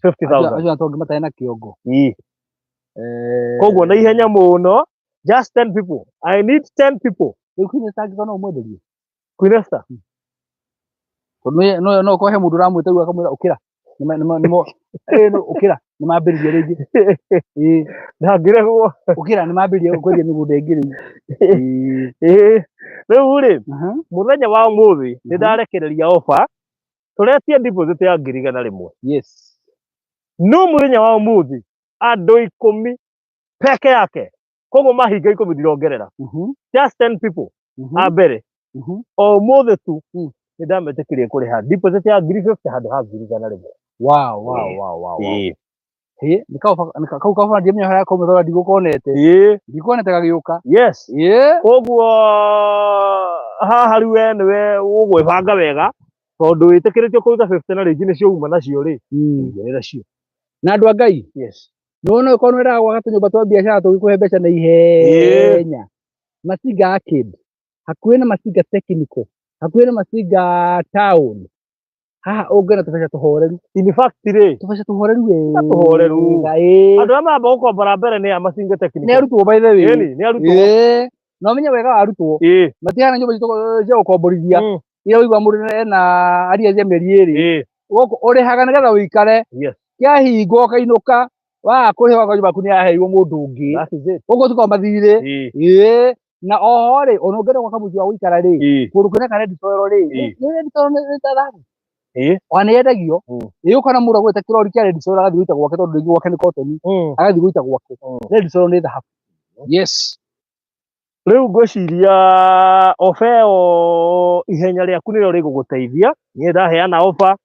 50,000.
Acio atongi matarĩ na kĩongo.
Ĩĩ. Koguo na ihenya mũno, just 10 people. I need 10 people.
Rĩu Queen Esther angĩkorwo no ũmwenderie?
Queen Esther.
Tondũ no ũkorwo he mũndũ ũramwĩta rĩu akamwĩra ũkĩra. No, ũkĩra, nĩ mambĩrĩria rĩngĩ. Ĩĩ.
Ndangĩregwo.
Ũkĩra, nĩ mambĩrĩria kwendia mĩgũnda ĩngĩ rĩu. Ĩĩ.
Ĩĩ. Rĩu rĩ, mũthenya wa ũmũthĩ nĩ ndarekereria offer, tũretie deposit ya 100,000.
Yes.
No mũthenya wa ũmũthĩ andũ 10 peke yake. Koguo mahinga 10 ndirongerera. Just 10 people a mbere. O ũmũthĩ tu nĩ ndametĩkĩria kũrĩha deposit ya 50,000 handũ ha 100,000.
Wow, wow, wow, wow, wow.
Ĩĩ.
Ĩĩ, nĩ kau kaba ndiamenya harĩa kauma tondũ ndigũkonete.
Ĩĩ.
Ndikuonete gagĩũka.
Yes.
Ĩĩ.
Koguo haha rĩu we nĩwe ũgwĩbanga wega tondũ wĩtĩkĩrĩtio kũruta 50 na rĩngĩ nĩcio uma nacio rĩ. Ongerera cio.
Na andũ a Ngai.
Yes.
Nĩwona no ũkorwo nĩwendaga gwaka tũnyũmba twa biacara tũgĩkũhe mbeca na ihenya. Masinga Arcade, hakuhĩ na Masinga Technical, hakuhĩ na Masinga Town. Haha ũngĩona tũbeca tũhoreru.
In fact rĩ,
Tũbeca tũhoreru wega.
Tũhoreru.
Ĩĩ.
Andũ arĩa maramba gũkombora mbere nĩ a Masinga Technical.
Nĩ arutwo by the way.
Ĩni, nĩ arutwo.
Ĩĩ. Na ũmenye wega wa arutwo.
Ĩĩ.
Matihana nyũmba citũ cia gũkomborithia. Iria ũigua mũndũ ena aria cia mĩeri 2. Gũkũ ũrĩhaga nĩgetha ũikare.
Yes.
Kĩahingwo ũkainũka, waga kũrĩha ũgakora nyũmba yaku nĩ yaheirwo mũndũ ũngĩ.
That is it.
Gũkũ ti kwa mathirĩ.
Ĩĩ.
Ĩĩ. Na oho rĩ, ona ũngĩenda gwaka mũciĩ wa gũikara rĩ, kũndũ kwĩna ka red soil rĩ, nĩ red soil nĩ ta thahabu. Ona nĩ yendagio. Ĩ ũkona mũndũ agũrĩte kĩrori kĩa red soil agathiĩ gũita gwake, tondũ rĩngĩ gwake nĩ cotton, agathiĩ gũita gwake. Red soil nĩ thahabu. Yes.
Rĩu ngwĩciria oba ĩyo ihenya rĩaku nĩrĩo rĩgũgũteithia. Niĩ ndaheana oba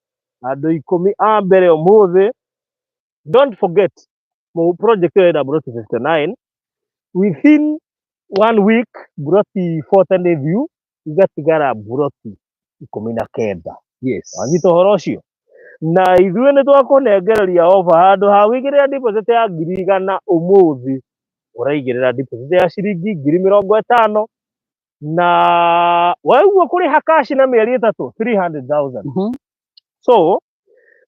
andũ 10 a mbere ũmũthĩ. Don't forget, project ĩyo ĩna broti 59. Within one week broti 40 nĩ thiu, igatigara broti 19.
Yes.
Wanyita ũhoro ũcio? Na ithuĩ nĩ twakũnengereria oba handũ ha wĩigĩrĩra deposit ya 100,000 ũmũthĩ, ũraigĩrĩra deposit ya ciringi 50,000, na waigua kũrĩha cash na mĩeri 3 300,000. So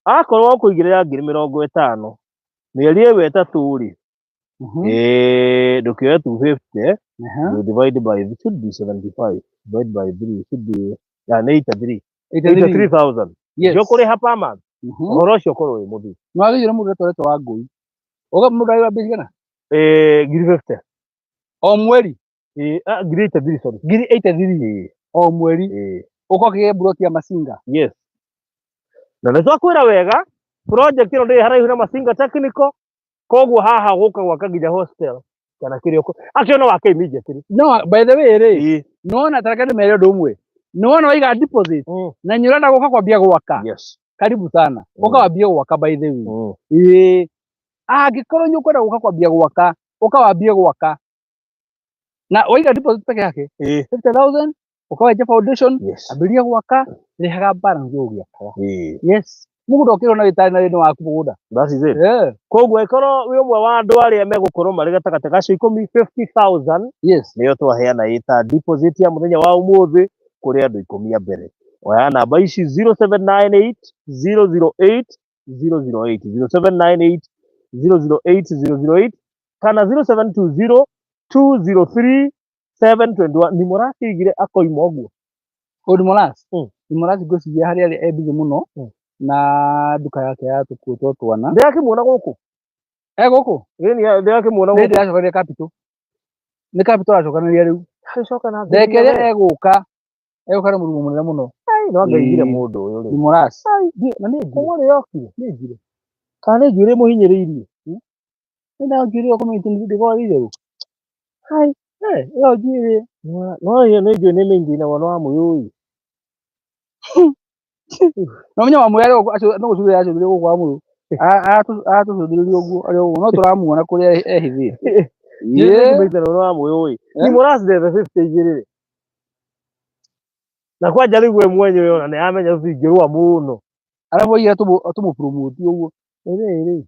akorwo ũkũigĩrĩra 50,000 mĩeri ĩyo 3 rĩ, ndũkĩoe 250, you divide by, it should be 75, divide by 3 should be, yeah, nĩ 83.
83.
83,000.
Yes.
Ndio kũrĩha per month. Ũhoro ũcio ũkorwo wĩ mũthiru.
Nĩ wagĩrĩire mũndũ etwarĩte wa ngũi. Ũga mũndũ agĩra mbeca cigana?
50,000.
O mweri?
83,000, sorry.
83,000. O mweri. Ũkorwo ũkĩgĩa mburoti ya Masinga.
Yes. Na nĩ twakwĩra wega, project ĩno ndĩrĩ haraihu na Masinga Technical, koguo haha gũka gwaka nginya hostel kana kĩrĩa akĩona wake immediately.
No, by the way rĩ, nĩwona ta reke ndĩmere ũndũ ũmwe. Nĩwona waiga deposit na nĩ ũrenda gũka kwambia gwaka.
Yes.
Karibu sana. Ũka wambie gwaka by the way. Ĩĩ. Angĩkorwo nĩ ũkwenda gũka kwambia gwaka, ũka wambie gwaka. Na waiga deposit peke yake 50,000, ũkawenja foundation, ambĩrĩria gwaka, rĩhaga balance ũgĩakaga. Yes. Mũgũnda ũkĩrwo na wĩtarĩ na wĩna waku mũgũnda.
That is it. Koguo ĩkorwo wĩ ũmwe wa andũ arĩa megũkorwo marĩ gatagatĩ ga acio 10, 50,000.
Yes.
Nĩyo twaheana ĩta deposit ya mũthenya wa ũmũthĩ kũrĩ andũ 10 a mbere. Oya namba ici 0798 008 008, 0798 008 008 kana 0720 203 721. Ni mũrakĩigire akoima ũguo.
Ũndũ Moras. Ni Moras ngwĩciria harĩa arĩ e busy mũno na nduka yake ya tũkuo twa twana.
Ndĩrakĩmuona gũkũ.
E gũkũ?
Ndĩrakĩmuona
gũkũ. Ndĩracokanĩria capital. Nĩ capital aracokanĩria rĩu.
Agĩcoka na
Ndeke ĩrĩa egũka. Egũka na mũrumo mũnene mũno.
No ngaigire mũndũ ũyũ rĩ.
Ni Moras. Na nĩ njire.
Kuma rĩ yokire?
Nĩ njire.
Kana nĩ njuĩrĩ mũhinyĩrĩirie?
Nĩ njuĩrĩ yo community ndĩkoragwo itherũ.
Hai.
Ĩyo njuĩrĩ.
No ĩyo nĩ njuĩrĩ nĩ mĩingĩ na mwana wa mũyũi.
No menya wa mũyũ no gũcũthĩrĩria acũthĩrĩria gũkũ wa mũyũ. Aratũcũthĩrĩria ũguo arĩ ũguo no tũramuona kũrĩa ehithĩte.
Nĩ mwana wa mũyũi. Ni Moras ndethe 50 igĩrĩ rĩ. Na kwanja rĩu we mwenyewe ona nĩ amenya tũtingĩrũa mũno.
Arabu oigire tũmũpromote ũguo. Rĩrĩ.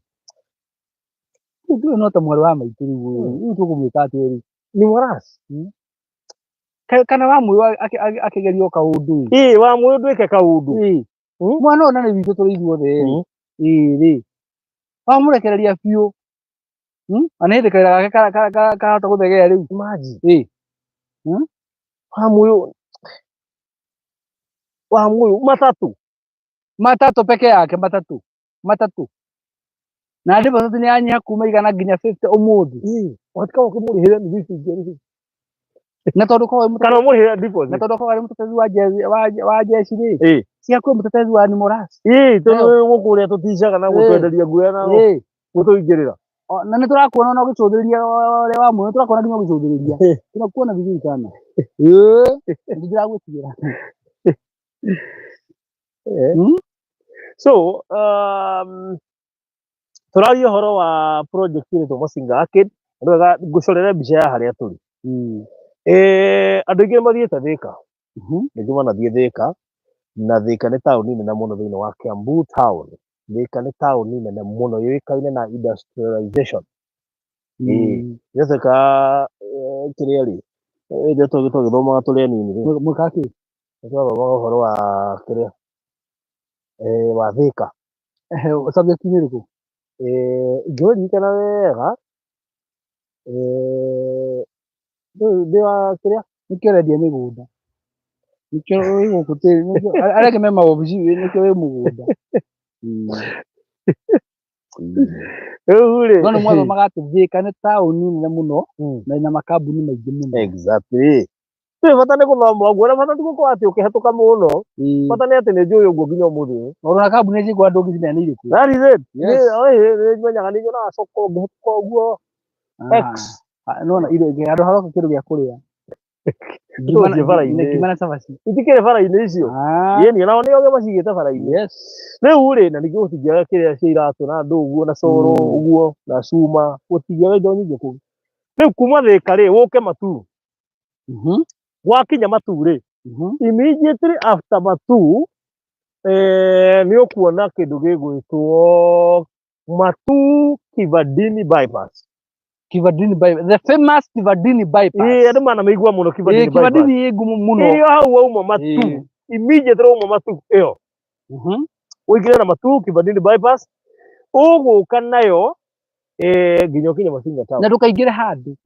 Rĩu no ta mwarĩ wa maitũ rĩu. Rĩu tũkũmwĩka atĩa rĩu?
Ni Moras.
Kana wa mũyũ akĩgeria kaũndũ.
Ĩĩ wa mũyũ ndwĩke kaũndũ.
Mwana ũyũ na nĩ witũ tũrĩ ithuothe rĩ. Ĩĩ rĩ. Wamũrekereria biũ. Na nĩ hĩndĩ kawĩra gake karahota gũthegea rĩu.
Imagine.
Ĩĩ.
Wa mũyũ. Wa mũyũ matatũ.
Matatũ peke yake matatũ. Matatũ. Na deposit nĩ yanyiha kuma 100 nginya 50 ũmũthĩ.
Watika ũkĩmũrĩhĩra nuthu ici ingĩ.
Na tondũ korwo
kana ũmũrĩhĩra deposit.
Na tondũ korwo arĩ mũtetezi wa jeshi rĩ. Ciakuo mũtetezi wa Moras.
Ĩĩ tondũ gũkũ ũrĩa tũticaga na gũtwenderia nguo na gũtũingĩrĩra.
Na nĩ tũrakuona ona ũgĩcũthĩrĩria ũrĩa wa mũyũ, tũrakuona nginya ũgĩcũthĩrĩria. Tũrakuona vizuri sana. Ĩĩ, ndĩragwĩtigĩra.
So, tũraria ũhoro wa project ĩretwo Masinga Arcade. Nĩ wega ngũcorere mbica ya harĩa tũrĩ. Andũ aingĩ nĩ mathiĩte Thika. Rĩngĩ manathiĩ Thika. Na Thika nĩ taũni nene mũno thĩinĩ wa Kiambu town. Thika nĩ taũni nene mũno yũĩkaine na industrialization. Gĩtuĩka kĩrĩa rĩ, rĩrĩa twagĩthomaga tũrĩ anini rĩ.
Mwĩkaga kĩ?
Nĩ twathomaga ũhoro wa kĩrĩa, wa Thika.
Subject nĩ ĩrĩkũ?
Ingĩririkana wega, ndĩ wa kĩrĩa?
Nĩkĩo ũrendia mĩgũnda. Nĩkĩo wĩ gũkũ tĩri, arĩa angĩ me mawobici nĩkĩo wĩ mũgũnda.
Rĩu rĩ,
No nĩ mwathomaga atĩ Thika nĩ taũni nene mũno na ĩna makambuni maingĩ mũno.
Exactly. Rĩu bata nĩ gũthoma ũguo, na bata ti gũkorwo atĩ ũkĩhetũka mũno, bata nĩ atĩ nĩ njũĩ ũguo nginya ũmũthĩ ũyũ.
Ona kambuni ici kwa ndũngĩcimenya nĩ irĩkũ.
That is it.
Yes.
Nĩ menyaga, nĩ nyonaga soko ngĩhetũka ũguo. X.
Ah, nona ile handũ haroka kĩndũ gĩa kũrĩa. Ngima na-
Tũthiĩ bara-inĩ.
Ngima na cabaci.
Itikĩrĩ bara-inĩ icio.
Ah,
Ĩni, nao nĩo macigĩte bara-inĩ.
Yes.
Rĩu rĩ, na ningĩ gũtingĩaga kĩrĩa cia iratũ na ndũ ũguo na coro ũguo na cuma, gũtingĩaga indo nyingĩ kũu. Rĩu kuma Thĩka rĩ, ũke Matuu. Wakinya Matuu rĩ, immediately after Matuu, nĩ ũkuona kĩndũ gĩgwĩtwo Matuu Kivandini bypass.
Kivandini bypass. The famous Kivandini bypass.
Ĩĩ, andũ manamĩigua mũno Kivandini bypass.
Kivandini ĩ ngumo mũno.
Ĩyo hau wauma Matuu, immediately wauma Matuu ĩyo ũingĩre na Matuu Kivandini bypass, ũgũka nayo nginya ũkinye Masinga town.
Na ndũkaingĩre handũ.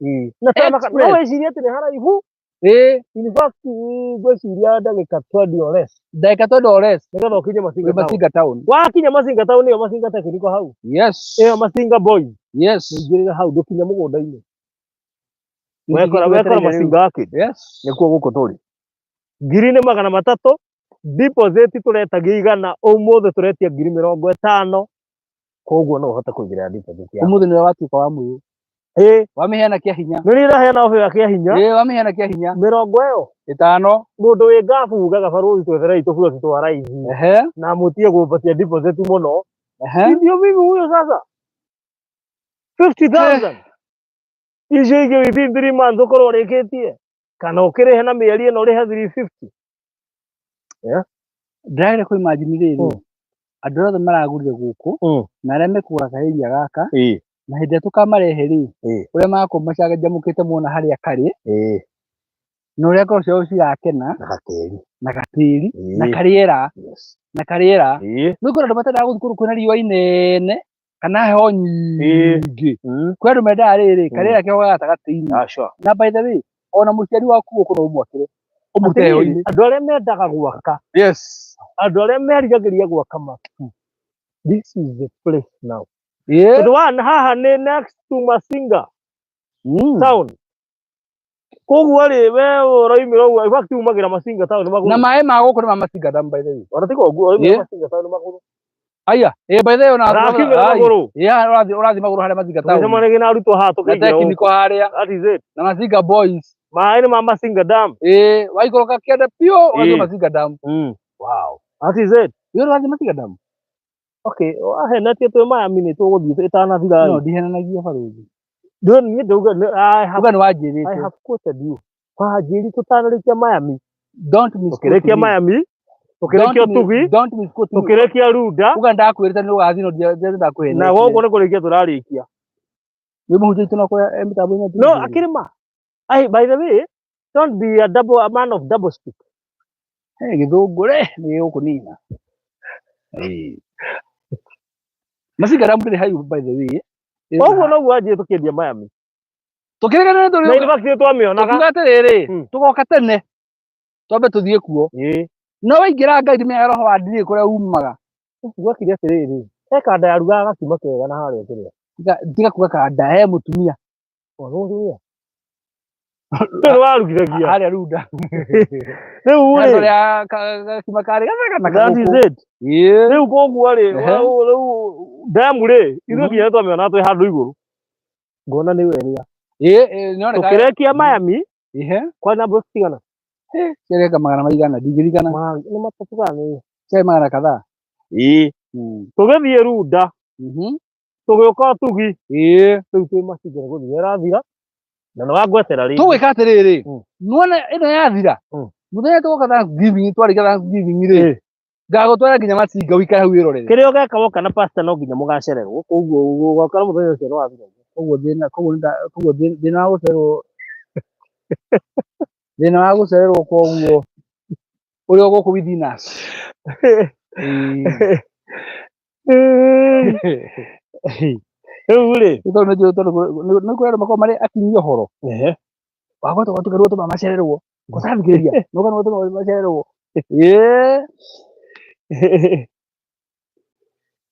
Na tana
Express.
no wĩcirie atĩ nĩ haraihu, in fact ngwĩciria ndagĩka 20 or less
Ndagĩka 20 or less.
nĩgetha ũkinye Masinga
Wĩ
town.
Masinga town.
Wakinya Masinga town, ĩyo Masinga Technical hau, ĩyo Masinga Boys, ũingĩrĩre hau ndũkinya mũgũnda-inĩ, wekora Masinga Arcade. Nĩkuo gũkũ tũrĩ. Ngiri nĩ 300 deposit, tũretagia 100, ũmũthĩ tũretia 50,000, koguo no ũhote kũigĩrĩra deposit yaku.
Ũmũthĩ nĩwe watuĩka wa mũyũ. Wamĩheana kĩa hinya.
Nĩ niĩ ndaheana offer ya kĩa hinya.
Ĩĩ, wamĩheana kĩa hinya.
Mĩrongo ĩyo
ĩtano.
Mũndũ wĩ ngabu ugaga, "Barũthi, tweterei tũburoti twa raithi na mũtige kũmpatia deposit mũno." Ndio mimi huyo sasa. 50,000 icio ingĩ within 3 months ũkorwo ũrĩkĩtie, kana ũkĩrĩhe na mĩeri ĩno, ũrĩhe 350.
Ndĩragera kũ imagine rĩrĩ, andũ othe maragũrire gũkũ na arĩa mekũgũra kaĩria gaka, na hĩndĩ ĩrĩa tũkamarehe rĩ, ũrĩa magakorwo macanjamũkĩte mona harĩa karĩ na ũrĩa ngoro ciao cirakena.
Na gatĩri.
Na gatĩri na karĩera na karĩera. Rĩu kwĩna andũ matendaga gũthiĩ kũndũ kwĩna riũa inene kana heho nyingĩ. Kwĩ andũ mendaga rĩrĩ karĩera keho ga gatagatĩ-inĩ.
Aca.
Na by the way, ona mũciari waku gũkũ no ũmwakĩre ũmũrute
Atĩrĩrĩ,
heho-inĩ.
Andũ arĩa mendaga gwaka, andũ arĩa merigagĩria gwaka Matuu, this is the place now, tondũ one haha nĩ next to Masinga town, koguo rĩ, we ũroimĩra ũguo, in fact umagĩra Masinga town
Na
magũrũ.
Maĩ ma gũkũ nĩ ma Masinga Dam, by the way.
Ona tiga ũguo, ũroimĩra Masinga town magũrũ.
Aya, by the way, ona
Ũrakiumĩra magũrũ.
Yeah, ũrathiĩ magũrũ harĩa Masinga town.
Tũgĩcemanagia na arutwo haha
Na
tũkĩingĩra
technical
gũkũ.
harĩa.
That is it.
Na Masinga Boys.
Maĩ nĩ ma Masinga Dam.
Ĩĩ, waikũrũka kĩanda piũ ũgathiĩ Masinga Dam. Wow.
That is it.
Nĩ ũrathiĩ Masinga Dam?
Okay, wahenetie twĩ Miami nĩ tũgũthiĩ ĩtanathira.
No ndihenanagia, barũthi.
Niĩ ndauga I have
Uga nĩ
I
wanjĩrĩte.
have quoted you. Wanjĩri tũtanarĩkia Miami.
Don't misquote
Tũkĩrĩkia
me.
Miami, tũkĩrĩkia
Don't
Ũtugi,
Don't misquote me.
Tũkĩrĩkia Runda,
Uga ndakwĩrĩte nĩ ũgathiĩ, no ndakũhenetie.
Na gũkũ nĩ kũrĩkia tũrarĩkia.
Nĩ mũhunjia witũ no kũrĩa mĩtambo-inĩ.
No akĩrĩ ma. Ai, by the way, don't be a man of double speak.
Hey, gĩthũngũ rĩ nĩ gĩgũkũnina. Masinga Dam ndĩrĩ haihu, by the way.
Ũguo noguo wanjĩrĩ tũkĩendia Miami.
Tũkĩrĩkanĩra tũrĩ
Na in fact nĩ twamĩonaga.
Tũkiuga atĩrĩrĩ, tũgoka tene twambe tũthiĩ kuo. No waingĩra, Ngai ndimenyaga roho wa ndirĩ kũrĩa umaga.
Gwekire atĩrĩrĩ, he kanda yarugaga gakima kega na harĩa kĩrĩa.
Tiga kuga kanda, he mũtumia.
O, nĩ mũtumia. Rĩu warugithagia.
Harĩa Runda.
Rĩu rĩ,
Harĩa gakima karĩ gathaka na
that is
kagũkũ.
it. Rĩu koguo rĩ, rĩu dam rĩ, ithuĩ nginya twamĩona twĩ handũ igũrũ. Ngona nĩ area.
Ĩĩ, nĩoneka.
Tũkĩrĩkia Miami, kwa namba cigana?
Ciarĩ magana maigana, ndingĩririkana.
Nĩ matatũ kana nĩ?
Ciarĩ magana kadhaa.
Tũgĩthiĩ Runda, tũgĩũka Ũtugi, rĩu twĩ Masinga nĩ gũthira ĩrathira, na nĩ wangwetera rĩngĩ.
Tũgwĩka atĩrĩrĩ, nĩwona ĩno yathira, mũthenya tũgoka Thanksgiving, twarĩkia Thanksgiving rĩ, ngagũtwara nginya Masinga ũikare hau wĩrorere.
Kĩrĩa ũgeka woka na pastor no nginya mũgacererwo, koguo ũgakora mũthenya ũcio nĩ wathira.
Koguo thĩna, koguo koguo thĩna wa gũcererwo, thĩna wa gũcererwo, koguo ũrĩ o gũkũ within us.
Rĩu rĩ,
Nĩ tondũ nĩ njũĩ, tondũ nĩ kũrĩ andũ makoragwo marĩ akinyi ũhoro wagwata ũgatuĩka nĩwe ũtũmaga macererwo, ũtathikĩrĩria nĩũka nĩwe ũtũmaga macererwo.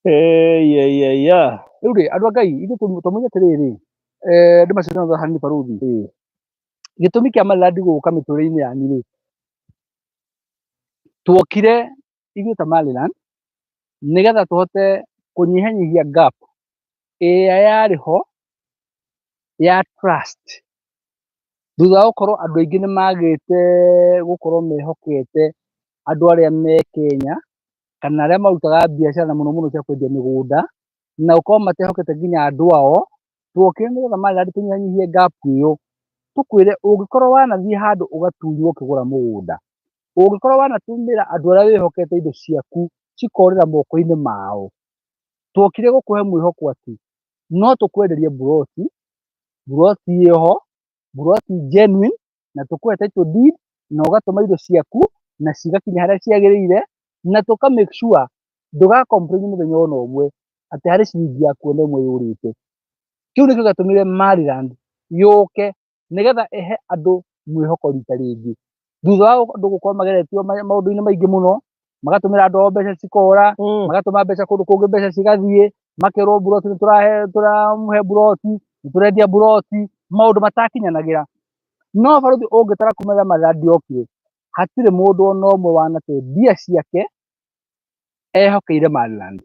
Ĩĩ, ya.
Rĩu rĩ, andũ a Ngai, ithuĩ tũmenye atĩrĩrĩ, andũ macindanaga hanini barũthi. Gĩtũmi kĩa Maryland gũka mĩtũrĩre-inĩ yanyu rĩ, tuokire ithuĩ ta Maryland nĩgetha tũhote kũnyihanyihia gap ĩrĩa yarĩ ho ya trust, thutha wa gũkorwo andũ aingĩ nĩ magĩte gũkorwo mehokete andũ arĩa me Kenya kana arĩa marutaga biacara na mũno mũno cia kwendia mĩgũnda, na gũkorwo matehokete nginya andũ ao. Tuokire nĩgetha Maryland tũnyihanyihie gap ĩyo, tũkwĩre ũngĩkorwo wanathiĩ handũ ũgatunywo ũkĩgũra mũgũnda, ũngĩkorwo wanatũmĩra andũ arĩa wĩhokete indo ciaku cikorĩra moko-inĩ mao, tuokire gũkũhe mwĩhoko atĩ no tũkwenderie mburoti, mburoti ĩho, mburoti genuine, na tũkũhe title deed, na ũgatũma indo ciaku na cigakinya harĩa ciagĩrĩire, na tũka make sure ndũga complain mũthenya ona ũmwe atĩ harĩ ciringi yaku ona ĩmwe yũrĩte. Kĩu nĩkĩo gĩatũmire Maryland yũke nĩgetha ĩhe andũ mwĩhoko rita rĩngĩ, thutha wa andũ gũkorwo mageretio maũndũ-inĩ maingĩ mũno, magatũmĩra andũ ao mbeca cikora, magatũma mbeca kũndũ kũngĩ mbeca cigathiĩ, makerwo mburoti nĩ tũrahe, tũramũhe mburoti, nĩ tũrendia mburoti, maũndũ matakinyanagĩra. No barũthi ũngĩtara kuma rĩrĩa Maryland yokire, hatirĩ mũndũ ona ũmwe wanate mbia ciake ehokeire Maryland.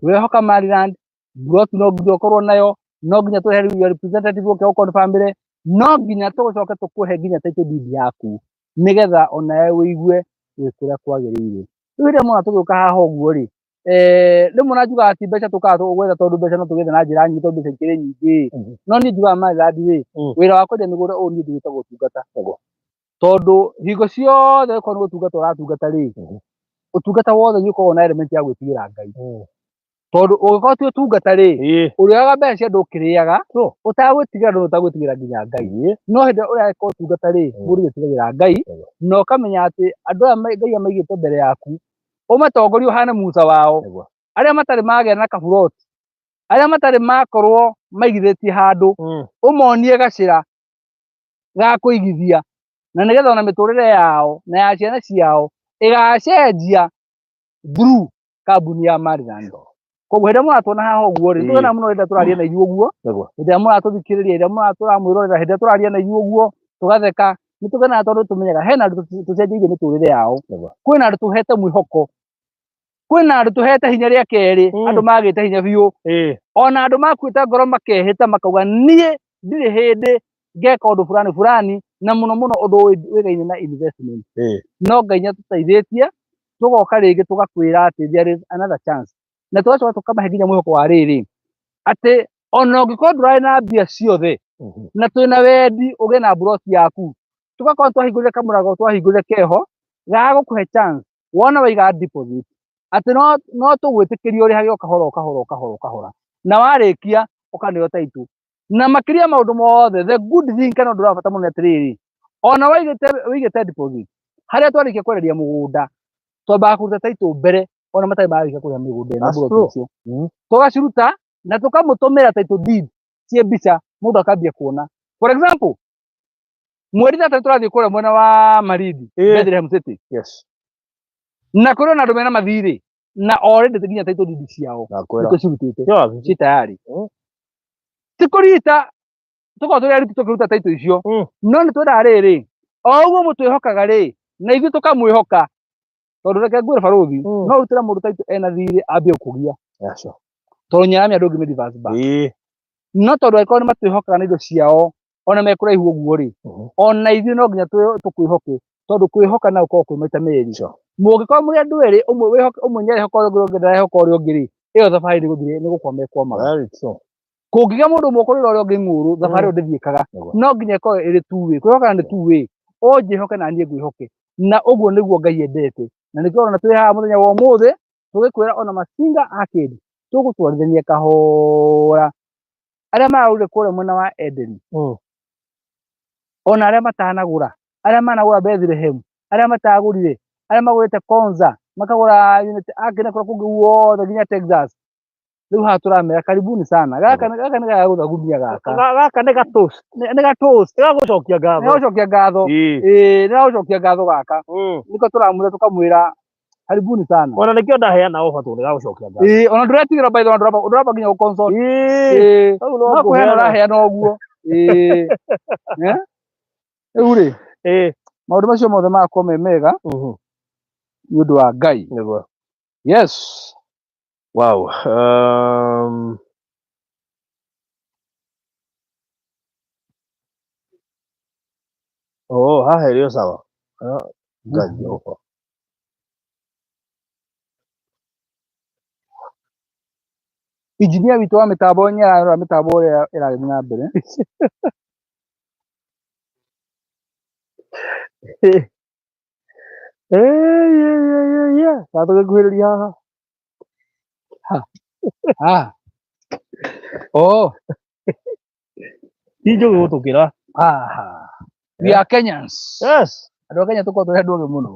Wehoka Maryland, mburoti no nginya ũkorwo nayo, no nginya tũhe your representative ũke ũconfirmĩre, no nginya tũcoke tũkũhe nginya title deed yaku nĩgetha onawe wĩigue wĩ kũrĩa kwagĩrĩire. Rĩu rĩrĩa mwana tũgĩũka haha ũguo rĩ, rĩmwe na njugaga ti mbeca tũkaga gwetha tondũ mbeca no tũgĩethe na njĩra nyingĩ tondũ mbeca ikĩrĩ nyingĩ. No niĩ njugaga Maryland rĩ, wĩra wa kwendia mĩgũnda ũyũ niĩ ndiwĩtaga ũtungata. Tondũ hingo ciothe ũkorwo nĩ gũtungata ũratungata rĩ, ũtungata wothe nĩ ũkoragwo na element ya gwĩtigĩra Ngai. Tondũ ũngĩkorwo ti ũtungata rĩ, ũrĩoyaga mbeca cia andũ ũkĩrĩaga, ũtagwĩtigĩra andũ na ũtagwĩtigĩra nginya Ngai. No hĩndĩ ĩrĩa ũreka ũtungata rĩ, mũndũ nĩ etigagĩra Ngai, na ũkamenya atĩ andũ aya Ngai amaigĩte mbere yaku, ũmatongorie ũhane Musa wao, arĩa matarĩ magĩa na kaburoti, arĩa matarĩ makorwo maigithĩtie handũ, ũmonie gacĩra ga kũigithia, na nĩgetha ona mĩtũrĩre yao na ya ciana ciao ĩgacenjia through kambuni ya Maryland. Koguo hĩndĩ ĩrĩa mũratuona haha ũguo rĩ, tũkenaga mũno rĩrĩa tũraria na inyuĩ ũguo, hĩndĩ ĩrĩa mũratũthikĩrĩria, hĩndĩ ĩrĩa tũramwĩrorera, hĩndĩ ĩrĩa tũraria na inyuĩ ũguo, tũgatheka, nĩ tũkenaga tondũ tũmenyaga hena andũ tũcenjeirie mĩtũrĩre yao, kwĩna andũ tũhete mwĩhoko, kwĩna andũ tũhete hinya rĩa kerĩ, andũ magĩte hinya biũ, ona andũ makuĩte ngoro makehĩta makauga niĩ ndirĩ hĩndĩ ngeka ũndũ fulani fulani, na mũno mũno ũndũ wĩgaine na investment. No Ngai nĩ atũteithĩtie, tũgoka rĩngĩ tũgakwĩra atĩ there is another chance, na tũgacoka tũkamahe nginya mwĩhoko wa rĩrĩ, atĩ ona ũngĩkorwo ndũrarĩ na mbia ciothe, na twĩna wendi ũgĩe na mburoti yaku, tũgakorwo twahingũrire kamũrango, twahingũrire keho ga gũkũhe chance, wona waiga deposit atĩ no tũgwĩtĩkĩrie ũrĩhage o kahora o kahora o kahora o kahora, na warĩkia ũkaneo title. Na makĩria maũndũ mothe, the good thing kana ũndũ wa bata mũno nĩ atĩrĩrĩ, ona wĩigĩte deposit, harĩa twarĩkia kwenderia mũgũnda, twambaga kũruta title mbere ona matarĩ marĩkia kũrĩha mĩgũnda ĩno mburoti icio, tũgaciruta na tũkamũtũmĩra title deed ciĩ mbica, mũndũ akambia kuona. For example, mweri 3 tũrathiĩ kũrĩa mwena wa Malindi, Bethlehem City, na kũrĩ ona andũ mena mathirĩ na already nginya title deed ciao nĩtũcirutĩte ci tayari, ti kũrita tũkorwo tũrĩ aruti tũkĩruta title icio, no nĩ twendaga rĩrĩ, o ũguo mũtwĩhokaga rĩ, na ithuĩ tũkamwĩhoka, tondũ reke ngwĩre barũthi, no ũrutĩre mũndũ title ena thirĩ ambie kũgia, tondũ nyaramia ndũngĩmĩ reverse back. No tondũ angĩkorwo nĩ matwĩhokaga na indo ciao ona me kũraihu ũguo rĩ, ona ithuĩ no nginya tũkwĩhoke, tondũ kwĩhoka no gũkorwo kwĩ maita merĩ. Mũngĩkorwo mũrĩ andũ erĩ, ũmwe wĩhoke, ũmwe nĩarehoka ũrĩa ũngĩ, ũrĩa ũngĩ ndarehoka ũrĩa ũngĩ rĩ, ĩyo thabarĩ nĩ gũthiĩ nĩ gũkwama ĩkwamaga. Kũngĩgĩa mũndũ ũmwe ũkũrĩra ũrĩa ũngĩ ng'ũrũ, thabarĩ ĩyo ndĩthiĩkaga. No nginya ĩkorwo ĩrĩ two way. Kwĩhokana nĩ two way, ũnjĩhoke na niĩ ngwĩhoke, na ũguo nĩguo Ngai endete, na nĩkĩo ũrona twĩ haha mũthenya wa ũmũthĩ tũgĩkwĩra ona Masinga Arcade tũgũtwarithania kahora, arĩa maragũrire kũrĩa mwena wa Eden, ona arĩa matanagũra, arĩa managũra Bethlehem, arĩa matagũrire, arĩa magũrĩte Konza, makagũra Unity Arcade na kũrĩa kũngĩ guothe nginya Texas. Rĩu haha tũramera karibuni sana. Gaka nĩ gagũthagumia gaka.
Gaka nĩ gatoast.
Nĩ gatoast.
Nĩ gagũcokia ngatho.
Nĩ gagũcokia ngatho. Ĩĩ, nĩ gagũcokia ngatho gaka. Nĩko tũramwĩra tũkamwĩra Karibuni sana.
Ona nĩkĩo ndaheana ofa tondũ nĩgagũcokia ngatho.
Ĩĩ, ona ndũretigĩra by the way, ndũramba nginya gũconsult.
Ĩĩ,
Ĩĩ,
hau no
no kũheana
ngũheana.
ũraheana ũguo. Ĩĩ. Eh? Rĩu rĩ,
Ĩĩ.
maũndũ macio mothe magakorwo me mega nĩ ũndũ wa Ngai.
Nĩguo.
Yes.
Wow. Oh, haha ĩrĩ o sawa. Ah, Ngai Jehova.
Injinia witũ wa mĩtambo nĩ ararora mĩtambo ũrĩa ĩragĩthiĩ na mbere.
Eh, yeah. Ta tũgĩkuhĩrĩria haha.
Ah. Oh.
Ti njũgĩ gũtũkĩra.
Ah. We are Kenyans.
Yes.
Andũ a Kenya tũkoragwo tũrĩ andũ ogĩ mũno.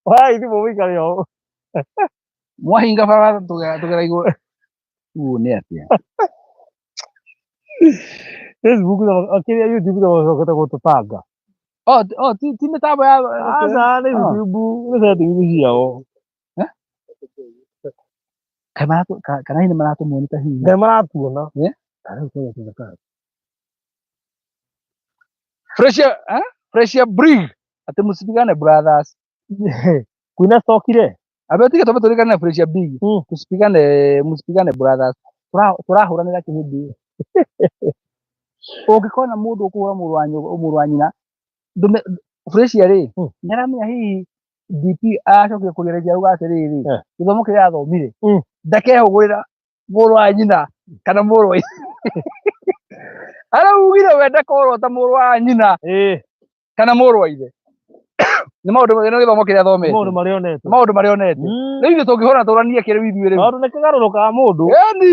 Wai thimũ mũikare ho.
Mwahinga bara tũgera igũrũ. Ũguo nĩ atĩa?
Facebook na kĩrĩa YouTube na macokete gũtũtanga.
Oh, oh, ti mĩtambo ya
Aca nĩ
Oh.
YouTube nĩ settings ciao.
Kana hihi nĩ maratũmonita hihi.
Ngai maratuona.
Eh?
Ta rĩu Kenya tũthakaga.
Fresh eh? Fresh Brig. Ati msipigane brothers.
Kwĩna stokire.
Ambe tige twambe tũrĩkane na Fresh Big. Tusipigane, msipigane brothers. Tũrahũranĩra kĩhĩndĩ. Ũngĩkona mũndũ ũkũhũra mũrũ wa mũrũ wa nyina, ndũme Fresh rĩ, nĩaramenya hihi DP aracokire kũgereria auga atĩrĩrĩ, gĩthomo kĩrĩa athomire, ndakehũgũrĩra mũrũ wa nyina kana mũrũ wa ithe. Araugire we ndakorwo ta mũrũ wa nyina kana mũrũ wa ithe. Nĩ maũndũ nĩ gĩthomo kĩrĩa athomete.
Maũndũ marĩa onete.
Nĩ maũndũ marĩa onete. Rĩu ithuĩ tũngĩhũra tũranie kĩrĩu ithuĩ rĩu.
Tondũ nĩ kĩgarũrũkaga mũndũ.
Ĩni.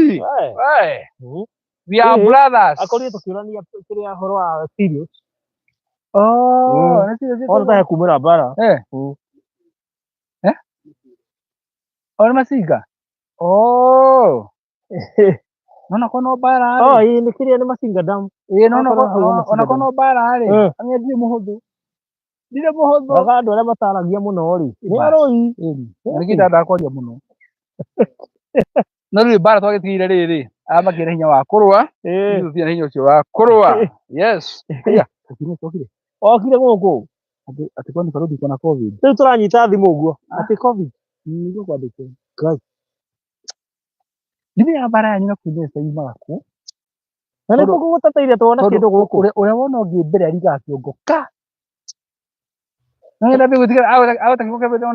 We are brothers.
Akorirwo tũkĩũrania kĩrĩa ũhoro wa serious.
Oh, nĩ serious.
Ona tahe kumĩra mbara.
Eh. Eh? Oh, nĩ macinga. Oh. Nona kono mbara rĩ.
Oh, ĩĩ nĩ kĩrĩa nĩ macinga damu.
Ĩĩ nona ona kono mbara rĩ. Anga ndirĩ mũhũthũ. Ndirĩ mũhũthũ.
Waga andũ arĩa mataragia mũno rĩ. Nĩ arũi.
Nĩ kĩndandaga kwaria mũno. No rĩu mbara twagĩtigire rĩrĩ, aya makĩrĩ na hinya wa kũrũa, ithuĩ tũtirĩ na hinya ũcio wa kũrũa. Yes. Okire.
Okire gũkũ.
Atĩ kwani Karũthi iko na COVID.
Rĩu tũranyita thimũ ũguo. Atĩ COVID.
Nĩguo kwandĩkwo. Ngai. Ndimenyaga mbara yanyu na Queen Esther yumaga kũ.
Na nĩ tũgũgũteteire tuone kĩndũ gũkũ.
Ũrĩa wona ũngĩ mbere aringaga kĩongo ka. No nyenda gwĩtigĩra agweta kĩongo kĩa mbere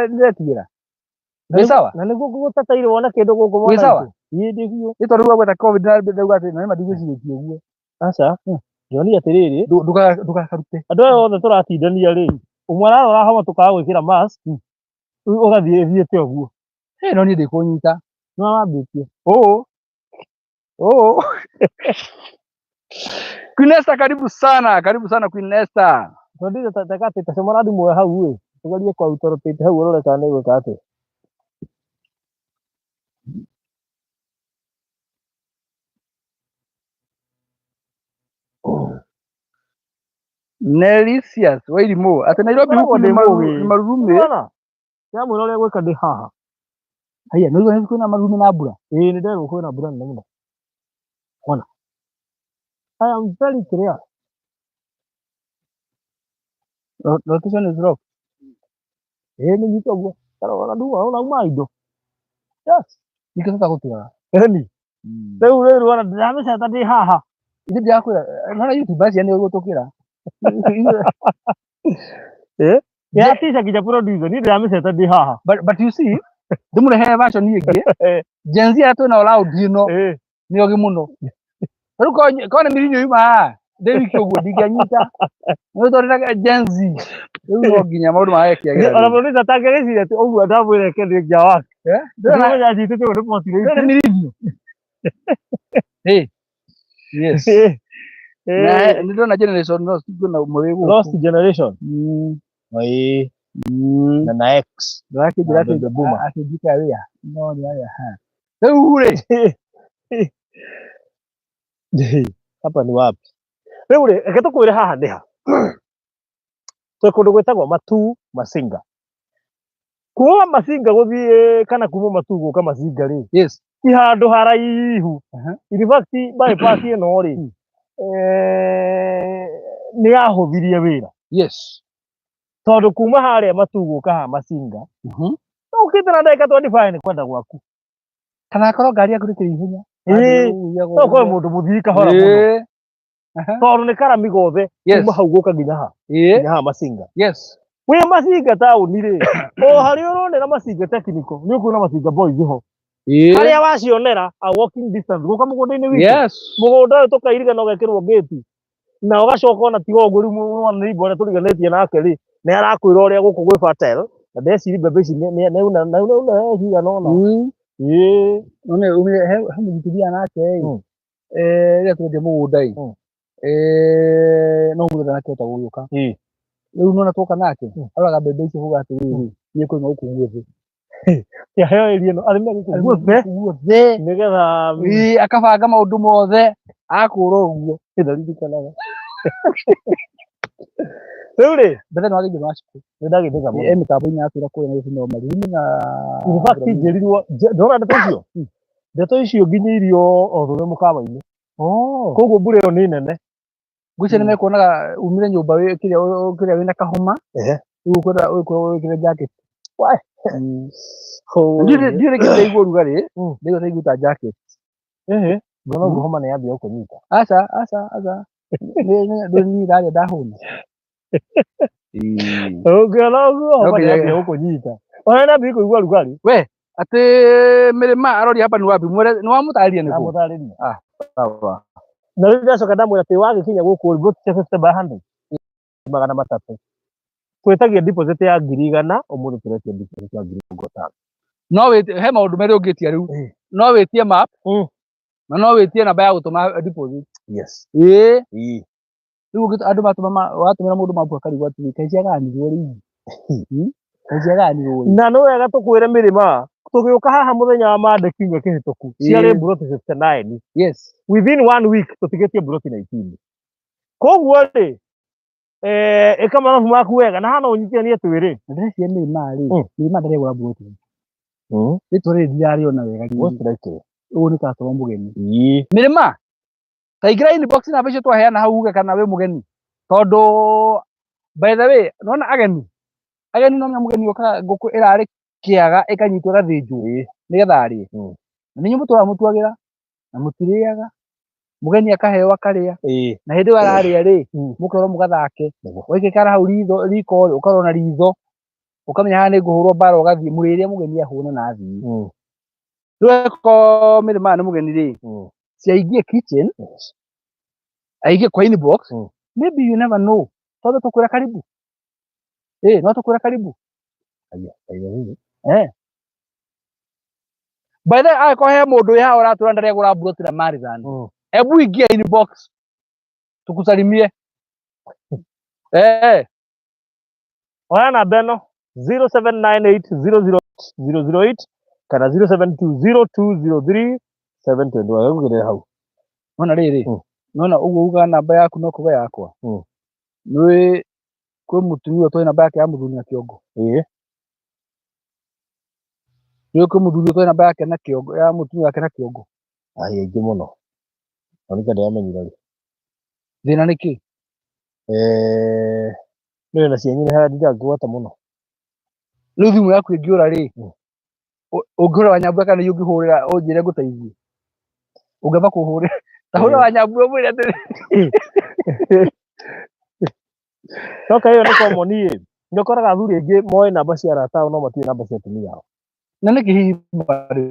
nĩndetigĩra. Wĩ sawa?
Na nĩguo ngũgũteteire wone kĩndũ gũkũ
Wĩ sawa?
Ĩĩ ndĩ biũ.
Nĩ tondũ rĩu agweta COVID na ndauga atĩ na nĩma ndigwĩcirĩtie ũguo.
Aca. Nyonia atĩrĩrĩ.
Ndũgakarute.
Andũ aya othe tũratindania rĩ, ũmwe ararora homa tũkaga gwĩkĩra mask, ũgathiĩ ĩthiĩte ũguo.
Ĩ no niĩ ndĩkũnyita.
No wambĩtie.
Ũũ. Ũũ. Queen Esther karibu sana, karibu sana Queen Esther.
Tondũ takatĩ ta cemora thimũ hau ĩ, tũgerie kwa auto-rotate hau ũrore kana nĩ ĩgwĩka atĩa.
Nelisius Wairimũ atĩ Nairobi huku nĩ marurumĩ.
Ndĩramwĩra ũrĩa gwĩka ndĩ haha.
Haiya, nĩ ũiguaga kwĩna marurumĩ na mbura?
Ĩĩ nĩ nderwo kwĩna mbura nene mũno. Wona. I am very clear.
Rotation is rock.
Ĩĩ nĩ nyita ũguo. Karora ndua ona uma indo. Yes.
Nĩkĩo tũtagũtigaga.
Ĩni. Rĩu rĩu wona ndĩramĩceta ndĩ haha.
Ithuĩ ndĩrakwĩra, nona YouTube acio nĩ ũgũtũkĩra.
Eh? Yatisha nginya producer, niĩ ndĩramĩceta ndĩ haha.
But you see, ndĩmũrehere version ĩngĩ. Gen Z arĩa twĩnao round ĩno nĩ ogĩ mũno. Rĩu korwo nĩ mĩrinyo yuma haha, ndĩ wiki ũguo ndingĩanyita. Nĩ tondũ Gen Z. Rĩu no nginya maũndũ mage kĩagĩra.
Ona producer atangĩgĩciria atĩ ũguo ndamwĩra eke nĩ nja wake. Ndĩramenya anyitĩte ũguo nĩ
Ndĩrona mĩrinyo. Yes. Na nĩ ndĩrona generation lost kwĩna ũmwe wĩ gũkũ.
Lost generation. Ĩĩ. Na X.
Ndĩrakĩnjĩra atĩ akĩnjĩka wĩa. No nĩ arĩa ha. Rĩu rĩ.
Hapa ni wapi? Rĩu rĩ, reke tũkwĩre haha nĩ ha. Twĩ kũndũ gwĩtagwo Matuu Masinga. Kuma Masinga gũthiĩ kana kuma Matuu gũka Masinga rĩ, ti handũ haraihu. In fact bypass ĩno rĩ, nĩ yahũthirie wĩra. Tondũ kuma harĩa Matuu gũka haha Masinga, no ũkĩte na ndagĩka 25 nĩ kwenda gwaku.
Kana akorwo ngari yaku ndĩkĩrĩ ihenya.
Ĩĩ, no ũkorwo mũndũ mũthii kahora mũno. Tondũ nĩ karami gothe kuma hau gũka nginya ha, nginya haha Masinga. Wĩ Masinga taũni rĩ, o harĩa ũronera Masinga Technical, nĩ ũkuona Masinga Boys ho. Harĩa wacionera, a walking distance gũka mũgũnda-inĩ witũ. Mũgũnda ũyũ tũkairiga na ũgekĩrwo gate. Na ũgacoka ona tiga ũguo rĩu mwana nĩ ũrĩa tũriganĩtie nake rĩ, nĩ arakwĩra ũrĩa gũkũ gwĩ fertile, na ndeciria mbembe ici nĩ auna cigana ũna. Ĩĩ.
None umire he mũthuthuria nake ĩ. Rĩrĩa twendia mũgũnda ĩ. No mũndũ ndanakĩhota gũgĩũka. Rĩu nona twoka nake, aroraga mbembe icio kuga atĩrĩrĩ, niĩ kũrĩma gũkũ guothe.
Kĩaheo area ĩno, arĩme gũkũ guothe.
Guothe.
Nĩgetha,
Ĩĩ, akabanga maũndũ mothe, akũra ũguo.
Ndaririkanaga. Rĩu rĩ,
Mbere nĩ wagĩithio Wacikũ.
Nĩ ndagĩtheka mũno.
E mĩtambo-inĩ ya kwĩra kũrĩa Nairobi no marĩ. Rĩu na
In fact, njĩrirwo, ndona ndeto icio? Ndeto icio nginyĩirio o thũrĩ mũkawa-inĩ. Koguo mbura ĩyo nĩ nene.
Ngwĩciria nĩ mekuonaga umire nyũmba kĩrĩa wĩna kahoma. Rĩu ũkwenda wĩkĩre jacket.
Wai.
Ndiũĩ nĩkĩ ndaigua ũrugarĩ, ndaigua ndaigua ta jacket.
Ngona ũguo homa nĩ yambia gũkũnyita.
Aca, aca, aca. Ndũrĩ niĩ ndarĩa ndahũna.
Ũngĩona ũguo homa nĩ yambia gũkũnyita. Ona nĩ yambia kũigua rugarĩ.
We, atĩ mĩrĩma aroria hapa ni wapi? Mwere nĩ wamũtarĩria nĩ kũ?
Ndamũtarĩria.
Sawa.
Na rĩu ndacoka ndamwĩra atĩ wagĩkinya gũkũ rĩ, vote cia 50 by 100 magana matatũ. Twĩtagia deposit ya ngiri igana, ũmũthĩ tũretia deposit ya ngiri mĩrongo ĩtano.
No wĩtie, he maũndũ merĩ ũngĩtia rĩu. No wĩtie map, na no wĩtie namba ya gũtũma deposit. Ĩĩ. Rĩu andũ matũma watũmĩra mũndũ map akarigwo atĩrĩ, kaĩ ciaganirwo rĩu? Kaĩ ciaganirwo rĩ?
Na nĩ wega tũkwĩre mĩrĩma, tũgĩũka haha mũthenya wa Monday kiumia kĩhĩtũku, ciarĩ mburoti 59. Within 1 week tũtigĩtie mburoti 19. Koguo rĩ, ĩka mathabu maku wega, na haha no ũnyitithanie twĩrĩ.
Na ndĩreciria mĩrĩma rĩ, mĩrĩma ndĩregũra mburoti. Rĩtwa rĩrĩ ndirarĩona wega rĩngĩ.
Most likely.
Ũyũ nĩ takorwo mũgeni. Mĩrĩma, ta ingĩra inbox namba icio twaheana hau uge kana wĩ mũgeni. Tondũ by the way, nĩwona ageni? Ageni no nginya mũgeni okaga ngũkũ ĩrarĩ kĩaga ĩkanyitwo ĩgathĩnjwo nĩgetha arĩe. Na nĩ inyuĩ mũtũraga mũtuagĩra na mũtirĩaga. Mũgeni akaheo akarĩa. Na hĩndĩ ĩyo ararĩa rĩ, mũkerwo mũgathake. Waikara hau riko rĩ, ũkarwo na ritho. Ũkamenya haha nĩ ngũhũrwo mbara ũgathiĩ. Mũrĩre mũgeni ahũne na athiĩ. Rĩu angĩkorwo mĩrĩma nĩ mũgeni rĩ, ciaingie kitchen, aingie kwa inbox, maybe you never know. Tondũ tũkwĩra karibu. No tũkwĩra karibu. By the way, angĩkorwo he mũndũ wĩ haha ũratũra ndarĩ agũra mburoti na Marithan. Ebu ingia inbox tukusalimie.
Oya namba ĩno zero seven nine eight zero zero zero zero eight kana zero seven two zero two zero three seven twenty one. Gũkĩrĩ hau.
Nona rĩrĩ, nona ũguo ugaga namba yaku no kuga yakwa. Nĩ kwĩ mũtumia ũtoĩ namba yake ya mũthuri na kĩongo. Nĩ kwĩ mũthuri ũtoĩ namba yake na kĩongo, ya mũtumia wake na kĩongo.
Ai, aingĩ mũno. Na nĩkĩo ndĩramenyire rĩ.
Thĩna nĩ kĩ?
Nĩ na cianyu nĩ harĩa ndingĩgwata mũno.
Rĩu thimũ yaku ĩngĩũra rĩ, ũngĩhũra Wanyambura kana niĩ ũngĩhũrĩra ũnjĩre ngũteithie? Ũngĩamba kũhũrĩra. Ta hũra Wanyambura ũmwĩre atĩrĩ.
No kaĩ ĩyo nĩ common ĩ. Nĩ ũkoraga athuri aingĩ moĩ namba cia arata ao no matiũĩ namba cia atumia ao.
Na nĩkĩ hihi marĩ?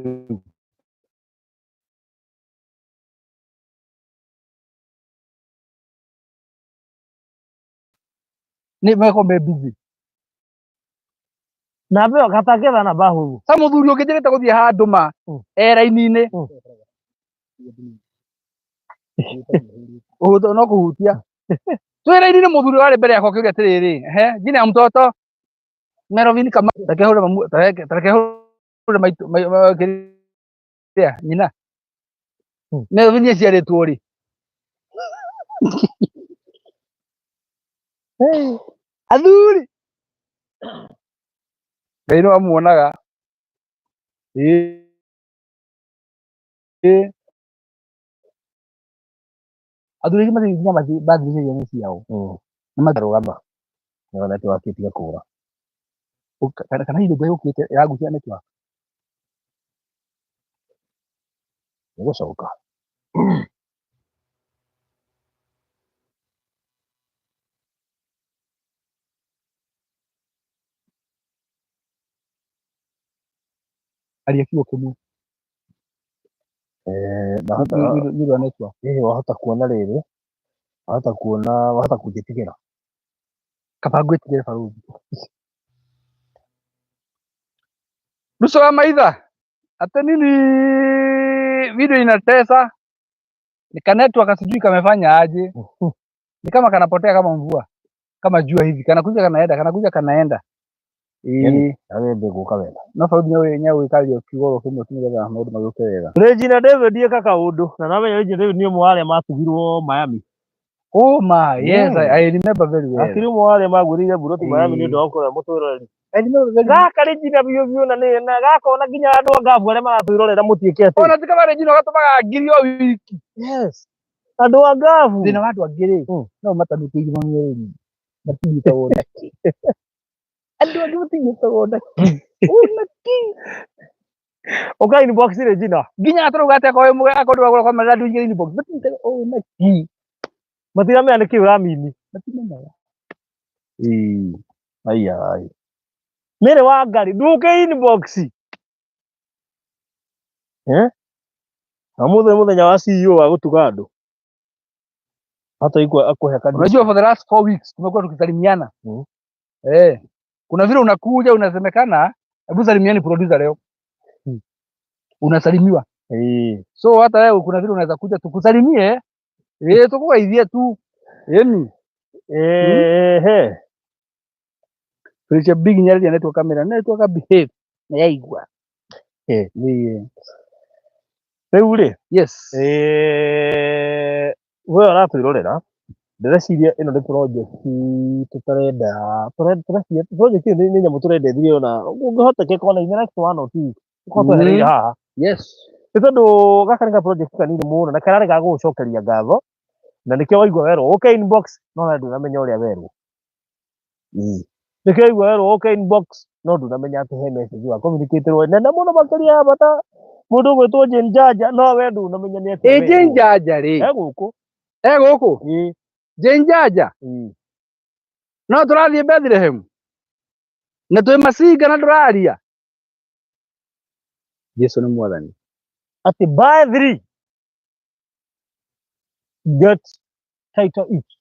Nĩ magakorwo me busy.
Namba ĩyo gatangĩetha namba hũthũ.
Ta mũthuri ũngĩ njĩrĩte gũthiĩ handũ ma, e raini-inĩ. Ũhũthũ no kũhutia. Twĩ raini-inĩ mũthuri warĩ mbere yakwa akĩũria atĩrĩrĩ, ehe, jina ya mtoto? Melvin Kamau. Reke hũre mamu, reke hũre maitũ, kĩrĩa, nyina. Melvin aciarĩtwo rĩ? Athuri. Ngai no amuonaga. Ĩĩ. Athuri aingĩ mathiĩ nginya mathiĩ ciana ciao. Nĩ
matarũgama. Nĩyo network ĩtige kũra.
Kana hihi mbura yũkĩte ĩragucia network.
Nĩgũcoka.
Aria kiugo kĩmwe.
Nahota
Nĩ ũndũ wa network.
Ĩĩ wahota kuona rĩrĩ, wahota kuona, wahota kũnjĩtigĩra.
Kaba ngwĩtigĩre barũthi. Nusu wa maitha. Hata nini video inatesa. Ni ka network sijui kamefanya aje. Ni kama kanapotea kama mvua. Kama jua hivi. Kanakuja kanaenda, kanakuja kanaenda.
Ĩĩ, nawe ndĩgũka wega.
No barũthi nĩwe nĩwe wĩkaria kiugo kĩmwe tu nĩgetha maũndũ magĩũke wega.
Regina David eka kaũndũ na namenya Regina David nĩ ũmwe wa arĩa matugirwo Miami.
Oh my, yes, I remember very well.
Akĩrĩ ũmwe wa arĩa magwĩrĩire mburoti Miami nĩ ũndũ wa gũkorwo mũtwĩroreri.
I remember very well.
Gaka Regina biũ biũ na nĩ na gakona nginya andũ a Ngabu arĩa maratwĩrorera mũtuĩke atĩ.
Ona ti kaba Regina gatũmaga ngiri o wiki.
Yes. Andũ a Ngabu.
Thĩna wa andũ angĩ rĩ, no matanukĩirwo nĩ ũrĩmi. Matinyitagwo na kĩ. Andũ angĩ matinyitagwo na kĩ. Ona kĩ.
Ũka inbox Regina.
Nginya atũrauga atĩ akorwo wĩ akorwo ndũragũra kwa marĩa andũ inbox. Matinyitagwo ona kĩ.
Matiramenya nĩ kĩ ũramini.
Matimenyaga.
Ĩĩ. Ai ai. Mary Wangari ndũke inbox. Eh? Na mũthenya mũthenya wa CEO wa gũtuga andũ. Hata iko akũhe kadi.
Unajua for the last 4 weeks tumekuwa tukisalimiana. Kuna vile unakuja unasemekana hebu salimiani producer leo. Unasalimiwa. So hata wewe kuna vile unaweza kuja tukusalimie. Tukugeithie tu. Yeni. Felicia Big nyarĩria network camera, network behave. Na yaigua.
Rĩu rĩ?
Yes.
We ũratwĩrorera, ndĩreciria ĩno nĩ project tũtarenda, tũreciria project ĩyo nĩ nyamũ tũrenda ĩthire ona ũngĩhotekeka ona in the next 1 or 2 weeks, tũkorwo twehereire haha.
Yes.
Nĩ tondũ gaka nĩ ka project kanini mũno na kararĩ ga gũgũcokeria ngatho, na nĩkĩo waigua werwo ũke inbox, no we ndũnamenya ũrĩa werwo. Nĩkĩo waigua werwo ũke inbox, no ndũnamenya atĩ he message wa communicate-rwo nene mũno makĩria ya bata. Mũndũ ũgwĩtwo Jane Jaja, no we ndũnamenya nĩ atĩa
Ĩ Jane
werwo.
Jaja rĩ?
E gũkũ.
E gũkũ?
Ĩ.
Jane Jaja?
Ĩ.
No tũrathiĩ Bethlehem? Na twĩ Masinga na ndũraria? Jesu nĩ mwathani.
Atĩ buy 3 get title each.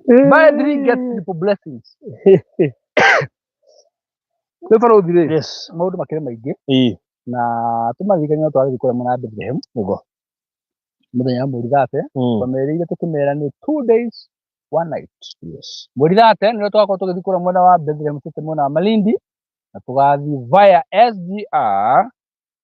Buy 3 get triple blessings. Rĩu barũthi rĩ?
Yes.
Maũndũ makĩrĩ maingĩ.
Ĩĩ.
Na tũmaririkanie no twarathiĩ kũrĩa mwena wa Bethlehem.
Nĩguo.
Mũthenya wa mweri thate. Twamerĩire tũkĩmera nĩ 2 days 1 night.
Yes.
Mweri thate nĩrĩo tũgakorwo tũgĩthiĩ kũrĩa mwena wa Bethlehem City mwena wa Malindi na tũgathiĩ via SGR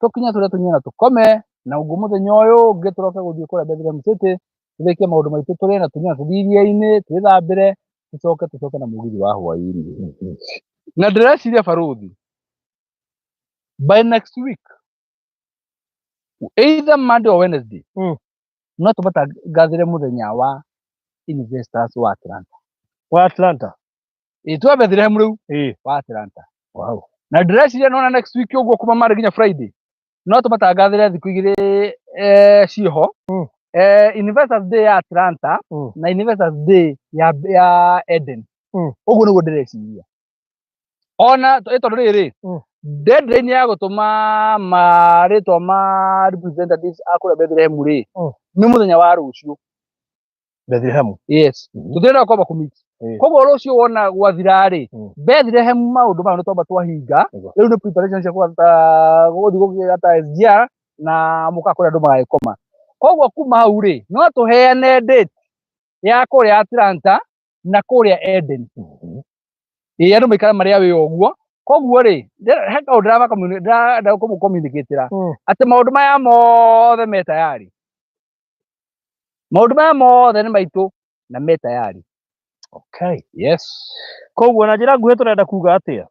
tũkinye tũrĩa tũnyue na tũkome na ũguo mũthenya ũyũ ũngĩ tũroke gũthiĩ kũrĩa Bethlehem City tũrĩkie maũndũ maitũ tũrĩe na tũnyue na tũthiĩ iria-inĩ twĩthambĩre tũcoke tũcoke na mũgithi wa hwaĩ-inĩ. Na ndĩreciria barũthi by next week either Monday or Wednesday no tũmatangathĩre mũthenya wa investors wa Atlanta.
Wa Atlanta?
Ĩ, twa Bethlehem rĩu.
Ĩ.
Wa Atlanta.
Wow.
Na ndĩreciria nona next week ũguo kuma Monday nginya Friday no tũmatangathĩre thikũ igĩrĩ ciĩho. Investors Day ya Atlanta na Investors Day ya Eden. Ũguo nĩguo ndĩreciria. Ona ĩ tondũ rĩrĩ, deadline ya gũtũma marĩtwa ma representatives a kũrĩa Bethlehem rĩ, nĩ mũthenya wa rũciũ.
Bethlehem.
Yes. Tũtirenda kwamba kũmit. Koguo rũciũ wona gwathira rĩ, Bethlehem maũndũ mayo nĩ twamba twahinga. Rĩu nĩ preparation cia gũthiĩ gũgĩata SGR na mũka kũrĩa andũ magagĩkoma. Koguo kuma hau rĩ, no tũheane date ya kũrĩa Atlanta na kũrĩa Eden. Ĩ, andũ maikare marĩa wĩ ũguo. Koguo rĩ, he kaũndũ ndĩrenda kũmũ-communicate-ĩra. Atĩ maũndũ maya mothe me tayari. Maũndũ maya mothe nĩ maitũ na me tayari.
Okay.
Yes.
Koguo na njĩra nguhĩ tũrenda kuga atĩa?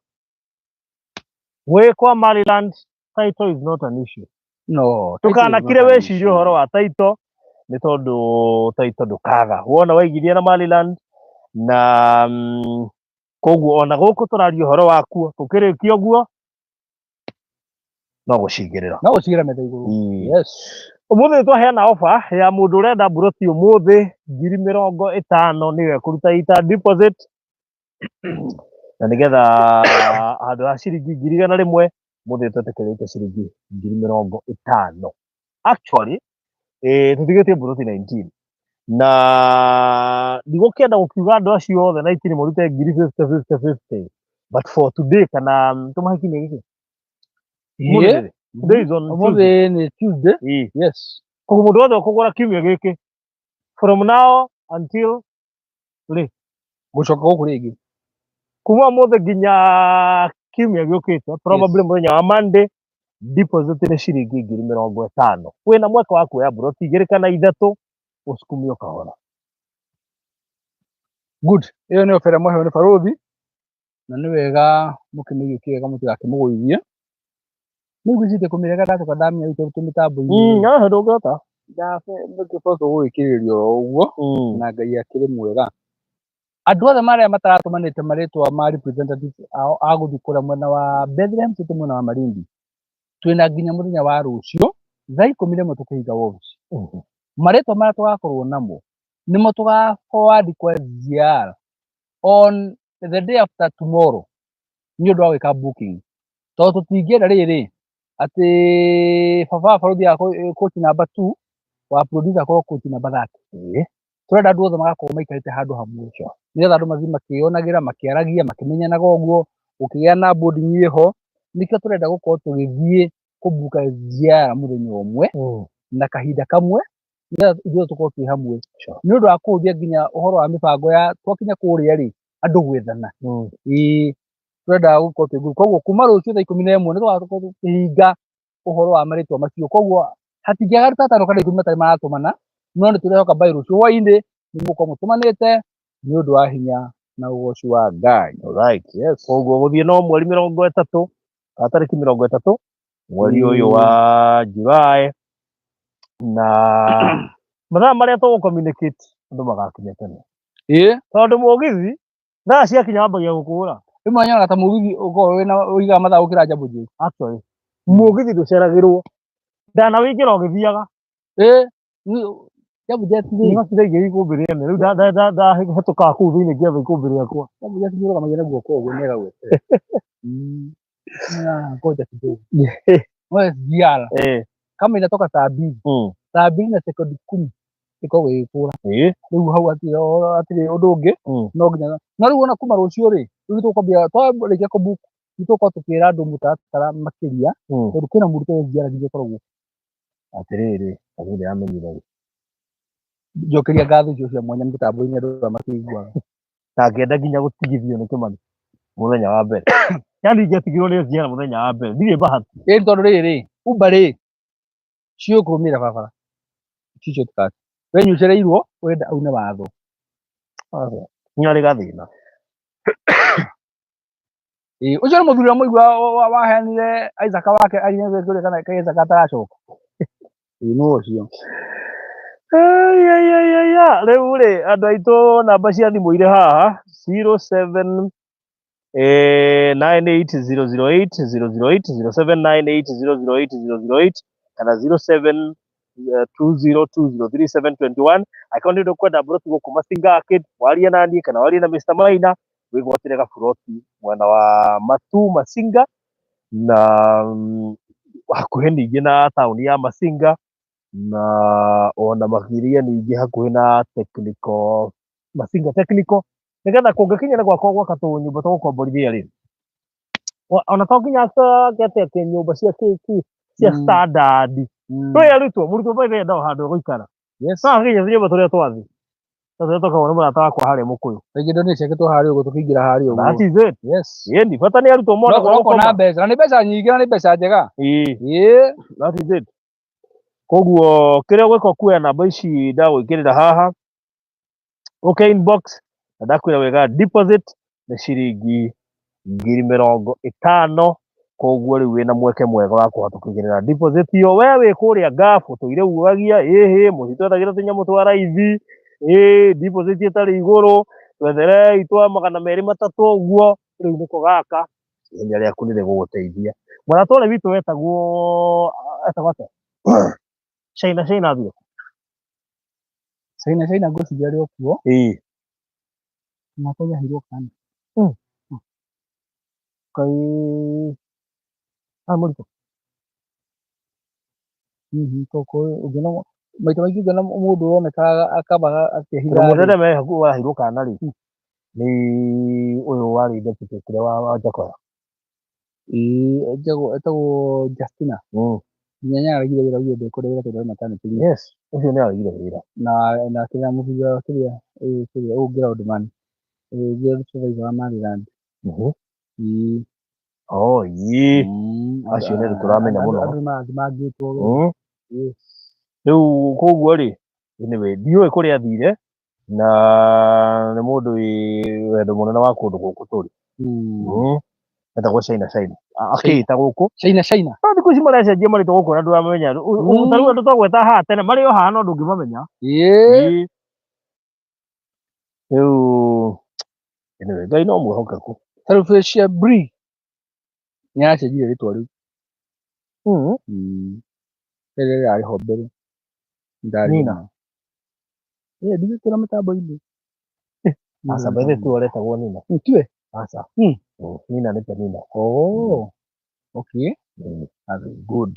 Wĩ kwa Maryland, title is not an issue.
No, title is not
Ndũkanakire
an
wĩcirie
issue.
ũhoro wa title nĩ tondũ title ndũkaga. Wona waigithia na Maryland na koguo ona gũkũ tũraria ũhoro wakuo tũkĩrĩkia ũguo no gũcigĩrĩra.
No gũcigĩra metha igũrũ. Yes.
Ũmũthĩ nĩ twaheana offer ya mũndũ ũrenda mburoti ũmũthĩ 50,000 nĩyo ekũruta ita deposit na nĩgetha handũ ha ciringi 100,000 mũthĩ twetĩkĩrĩte ciringi 50,000. Actually tũtigĩtie mburoti 19 na ndigũkĩenda gũkiuga andũ acio othe 19 marute ngiri 50 50 50, but for today kana tũmahe kiumia gĩkĩ. Ũmũthĩ rĩ? Today is on Tuesday.
Ũmũthĩ nĩ Tuesday.
Ĩĩ.
Yes.
Koguo mũndũ wothe ũkũgũra kiumia gĩkĩ from now until rĩ?
Gũcoka gũkũ rĩngĩ.
Kuma ũmũthĩ nginya kiumia gĩũkĩte, probably mũthenya wa Monday, deposit nĩ ciringi 50,000. Wĩna mweke wa kuoya mburoti igĩrĩ kana ithatũ ũcukumio kahora.
Good. Ĩyo nĩyo bera mwaheo nĩ barũthi na nĩ wega mũkĩmĩiyũkie wega mũtigakĩmũgũithie. Nĩ ngwĩciria kũmĩrega ndacoka ndamenya rĩu tondũ twĩ mĩtambo-inĩ.
Haha ndũngĩhota.
Ndabũtwo gũgĩkĩrĩria oro ũguo na Ngai akĩrĩ mwega. Andũ othe marĩa mataratũmanĩte marĩtwa ma representatives ao a gũthiĩ kũrĩa mwena wa Bethlehem City, mwena wa Malindi, twĩna nginya mũthenya wa rũciũ thaa 11 tũkĩhinga wabici. Marĩtwa marĩa tũgakorwo namo nĩmo tũga forward kwa SGR on the day after tomorrow nĩ ũndũ wa gwĩka booking, tondũ tũtingĩenda rĩrĩ atĩ baba wa barũthi agakorwo coach number 2 wa producer akorwo coach number 30. Tũrenda andũ othe magakorwo maikarĩte handũ hamwe nĩgetha andũ mathiĩ makĩonagĩra, makĩaragia, makĩmenyanaga ũguo, gũkĩgĩa na bonding ĩho. Nĩkĩo tũrenda gũkorwo tũgĩthiĩ kũbuka SGR mũthenya ũmwe na kahinda kamwe nĩgetha ithuothe tũkorwo twĩ hamwe, nĩ ũndũ wa kũhũthia nginya ũhoro wa mĩbango ya twakinya kũrĩa rĩ andũ gwethana. Ĩĩ, tũrenda gũkorwo twĩ group. Koguo kuma rũciũ thaa 11 nĩ tũgakorwo tũkĩhinga ũhoro wa marĩtwa macio, koguo hatingĩaga andũ ta atano kana 10 matarĩ maratũmana, no nĩ tũrehoka by rũciũ hwainĩ nĩ mũgũkorwo mũtũmanĩte nĩ ũndũ wa hinya na ũgoci wa Ngai.
Alright.
Yes.
Koguo gũthiĩ no mweri 30 kana tarĩki 30 mweri ũyũ wa July, na mathaa marĩa tũgũ communicate andũ magakinya tene.
Ĩĩ.
Tondũ mũgithi thaa ciakinya wambagia gũkũra.
Rĩmwe nyonaga ta mũgithi ũkoragwo wĩna ũigaga mathaa gũkĩra Jambo Jet.
Actually mũgithi ndũceragĩrwo, ndanawĩingĩra ũgĩthiaga.
Ĩĩ, Jambo Jet rĩ.
Nĩgaciraingĩra ikũmbĩ rĩene rĩu ndahĩtũkaga kũu thĩinĩ ngĩetha ikũmbĩ rĩakwa.
Jambo Jet nĩ ũrũgamagia na guoko ũguo nĩ ĩgagweterera. Ngoja kidogo. No SGR kama inatoka saa mbili, saa mbili na sekondi 10 ĩkoragwo ĩgĩkũra. Rĩu hau hatirĩ ũndũ ũngĩ, no nginya no rĩu ona kuma rũciũ rĩ, rĩu tũkwambia twarĩkia kũbook nĩ tũgũkorwo tũkĩra andũ mũtaratara makĩria, tondũ kwĩna mũrutwo wa SGR nginya ũkoragwo.
Atĩrĩrĩ, kaguo ndĩramenyire rĩ.
Njokeria ngatho icio cia mwanya mĩtambo-inĩ andũ arĩa makĩiguaga.
Na ngĩenda nginya gũtigithio nĩ Kĩmani mũthenya wa mbere. Yaani ingĩatigirwo nĩ SGR mũthenya wa mbere, ndirĩ bahati.
Ĩĩ, tondũ rĩrĩ, Uber rĩ, ciũĩ kũrũmĩrĩra barabara. Ti shortcut. We nĩ ũcereirwo, ũrenda une watho.
Nĩ arĩ gathĩna.
Ĩĩ, ũcio nĩ mũthuri ũrĩa mũigua waheanire Isaac wake arinye kũrĩa kana Isaac ataracoka. Ĩĩ, nĩ ũcio.
Ai, ai, ai, ai, ai. Rĩu rĩ, andũ aitũ namba cia thimũ irĩ haha 07 98008 008 0798 008 008 kana 07 20203721. Angĩkorwo nĩ ũndũ ũkwenda mburoti gũkũ Masinga Arcade, warie na niĩ kana warie na Mr. Maina, wĩgwatĩre gaburoti mwena wa Matu Masinga na hakuhĩ ningĩ na taũni ya Masinga na ona makĩria ningĩ hakuhĩ na technical Masinga Technical, nĩgetha kũngĩkinya nĩ gwakwa gwaka tũnyũmba twa gũkomborithia rĩ, ona to nginya ake atĩ nyũmba cia cia standard. Twĩ arutwo, mũrutwo by the way endaga handũ gũikara.
Yes.
No akinya tũnyũmba tũrĩa twathi na tũrĩa twakagwo nĩ mũrata wakwa harĩa Mũkũyũ.
Rĩngĩ indo nĩ ciakĩtwo harĩa ũguo tũkĩingĩra harĩa ũguo.
That is it.
Yes.
Ĩni bata nĩ arutwo mona
No
gwa
ũkona
gũkoma.
mbeca, na nĩ mbeca nyingĩ na nĩ mbeca njega.
Ĩĩ.
Ĩĩ.
That is it. Koguo kĩrĩa ũgwĩka kuoya namba ici ndagwĩkĩrĩra haha, ũke inbox na Na ndakwĩra wega, deposit nĩ ciringi 50,000. Koguo rĩu wĩna mweke mwega wa kũhota kũigĩrĩra deposit ĩyo. We wĩ kũrĩa ngabu tũire ugagia ĩhĩ mũtitwethagĩra tũnyamũ twa raithi, ĩ deposit ĩtarĩ igũrũ, twetherei twa 230 ũguo. Rĩu nĩko gaka ihenya rĩaku nĩ rĩgũgũteithia. Mũrata ũrĩa witũ wetagwo etagwo atĩa? China China athire.
China China ngwĩciria arĩ o kuo.
Ĩĩ.
Nake nĩaheirwo kana.
Kaĩ ah mũritũ.
Hihi ũngĩona maita maingĩ ũngĩona mũndũ ũroneka akamba akehitha.
Mũndũ ũrĩa me hakuhĩ waheirwo kana rĩ, nĩ ũyũ warĩ deputy kũrĩa wa Njakoya.
Ĩĩ etagwo Justina. Nginya nĩaregire wĩra augire ndekũrĩa wĩra tondũ arĩ maternity leave.
Yes, ũcio nĩ aregire wĩra.
Na kĩrĩa mũthuri wa kĩrĩa kĩrĩa ũyũ ground man, ground supervisor wa Maryland. Ĩĩ.
Oh, ĩĩ. Acio nĩ andũ tũramenya mũno.
Andũ nĩmarathimangĩtwo we. Ĩĩ.
Rĩu koguo rĩ, anyway, ndiũĩ kũrĩa athire na nĩ mũndũ wĩ wendo mũnene wa kũndũ gũkũ tũrĩ. Etagwo China China. Akĩĩta gũkũ.
China China.
No thikũ ici marecenjia marĩtwa gũkũ na ndũramenya. Ta rĩu andũ twagweta haha tene marĩ o haha no ndũngĩmamenya.
Ĩĩ.
Rĩu anyway, Ngai no mwĩhokeku.
Salvation Brie nĩaracenjirie rĩtwa rĩu. Rĩrĩa rĩrarĩ ho mbere.
Nina.
Ĩĩ ndigĩkĩra mĩtambo-inĩ.
Aca by the way tiwe ũretagwo Nina.
Tiwe?
Aca. Nina nĩ Penina.
Oh. Okay. That's good.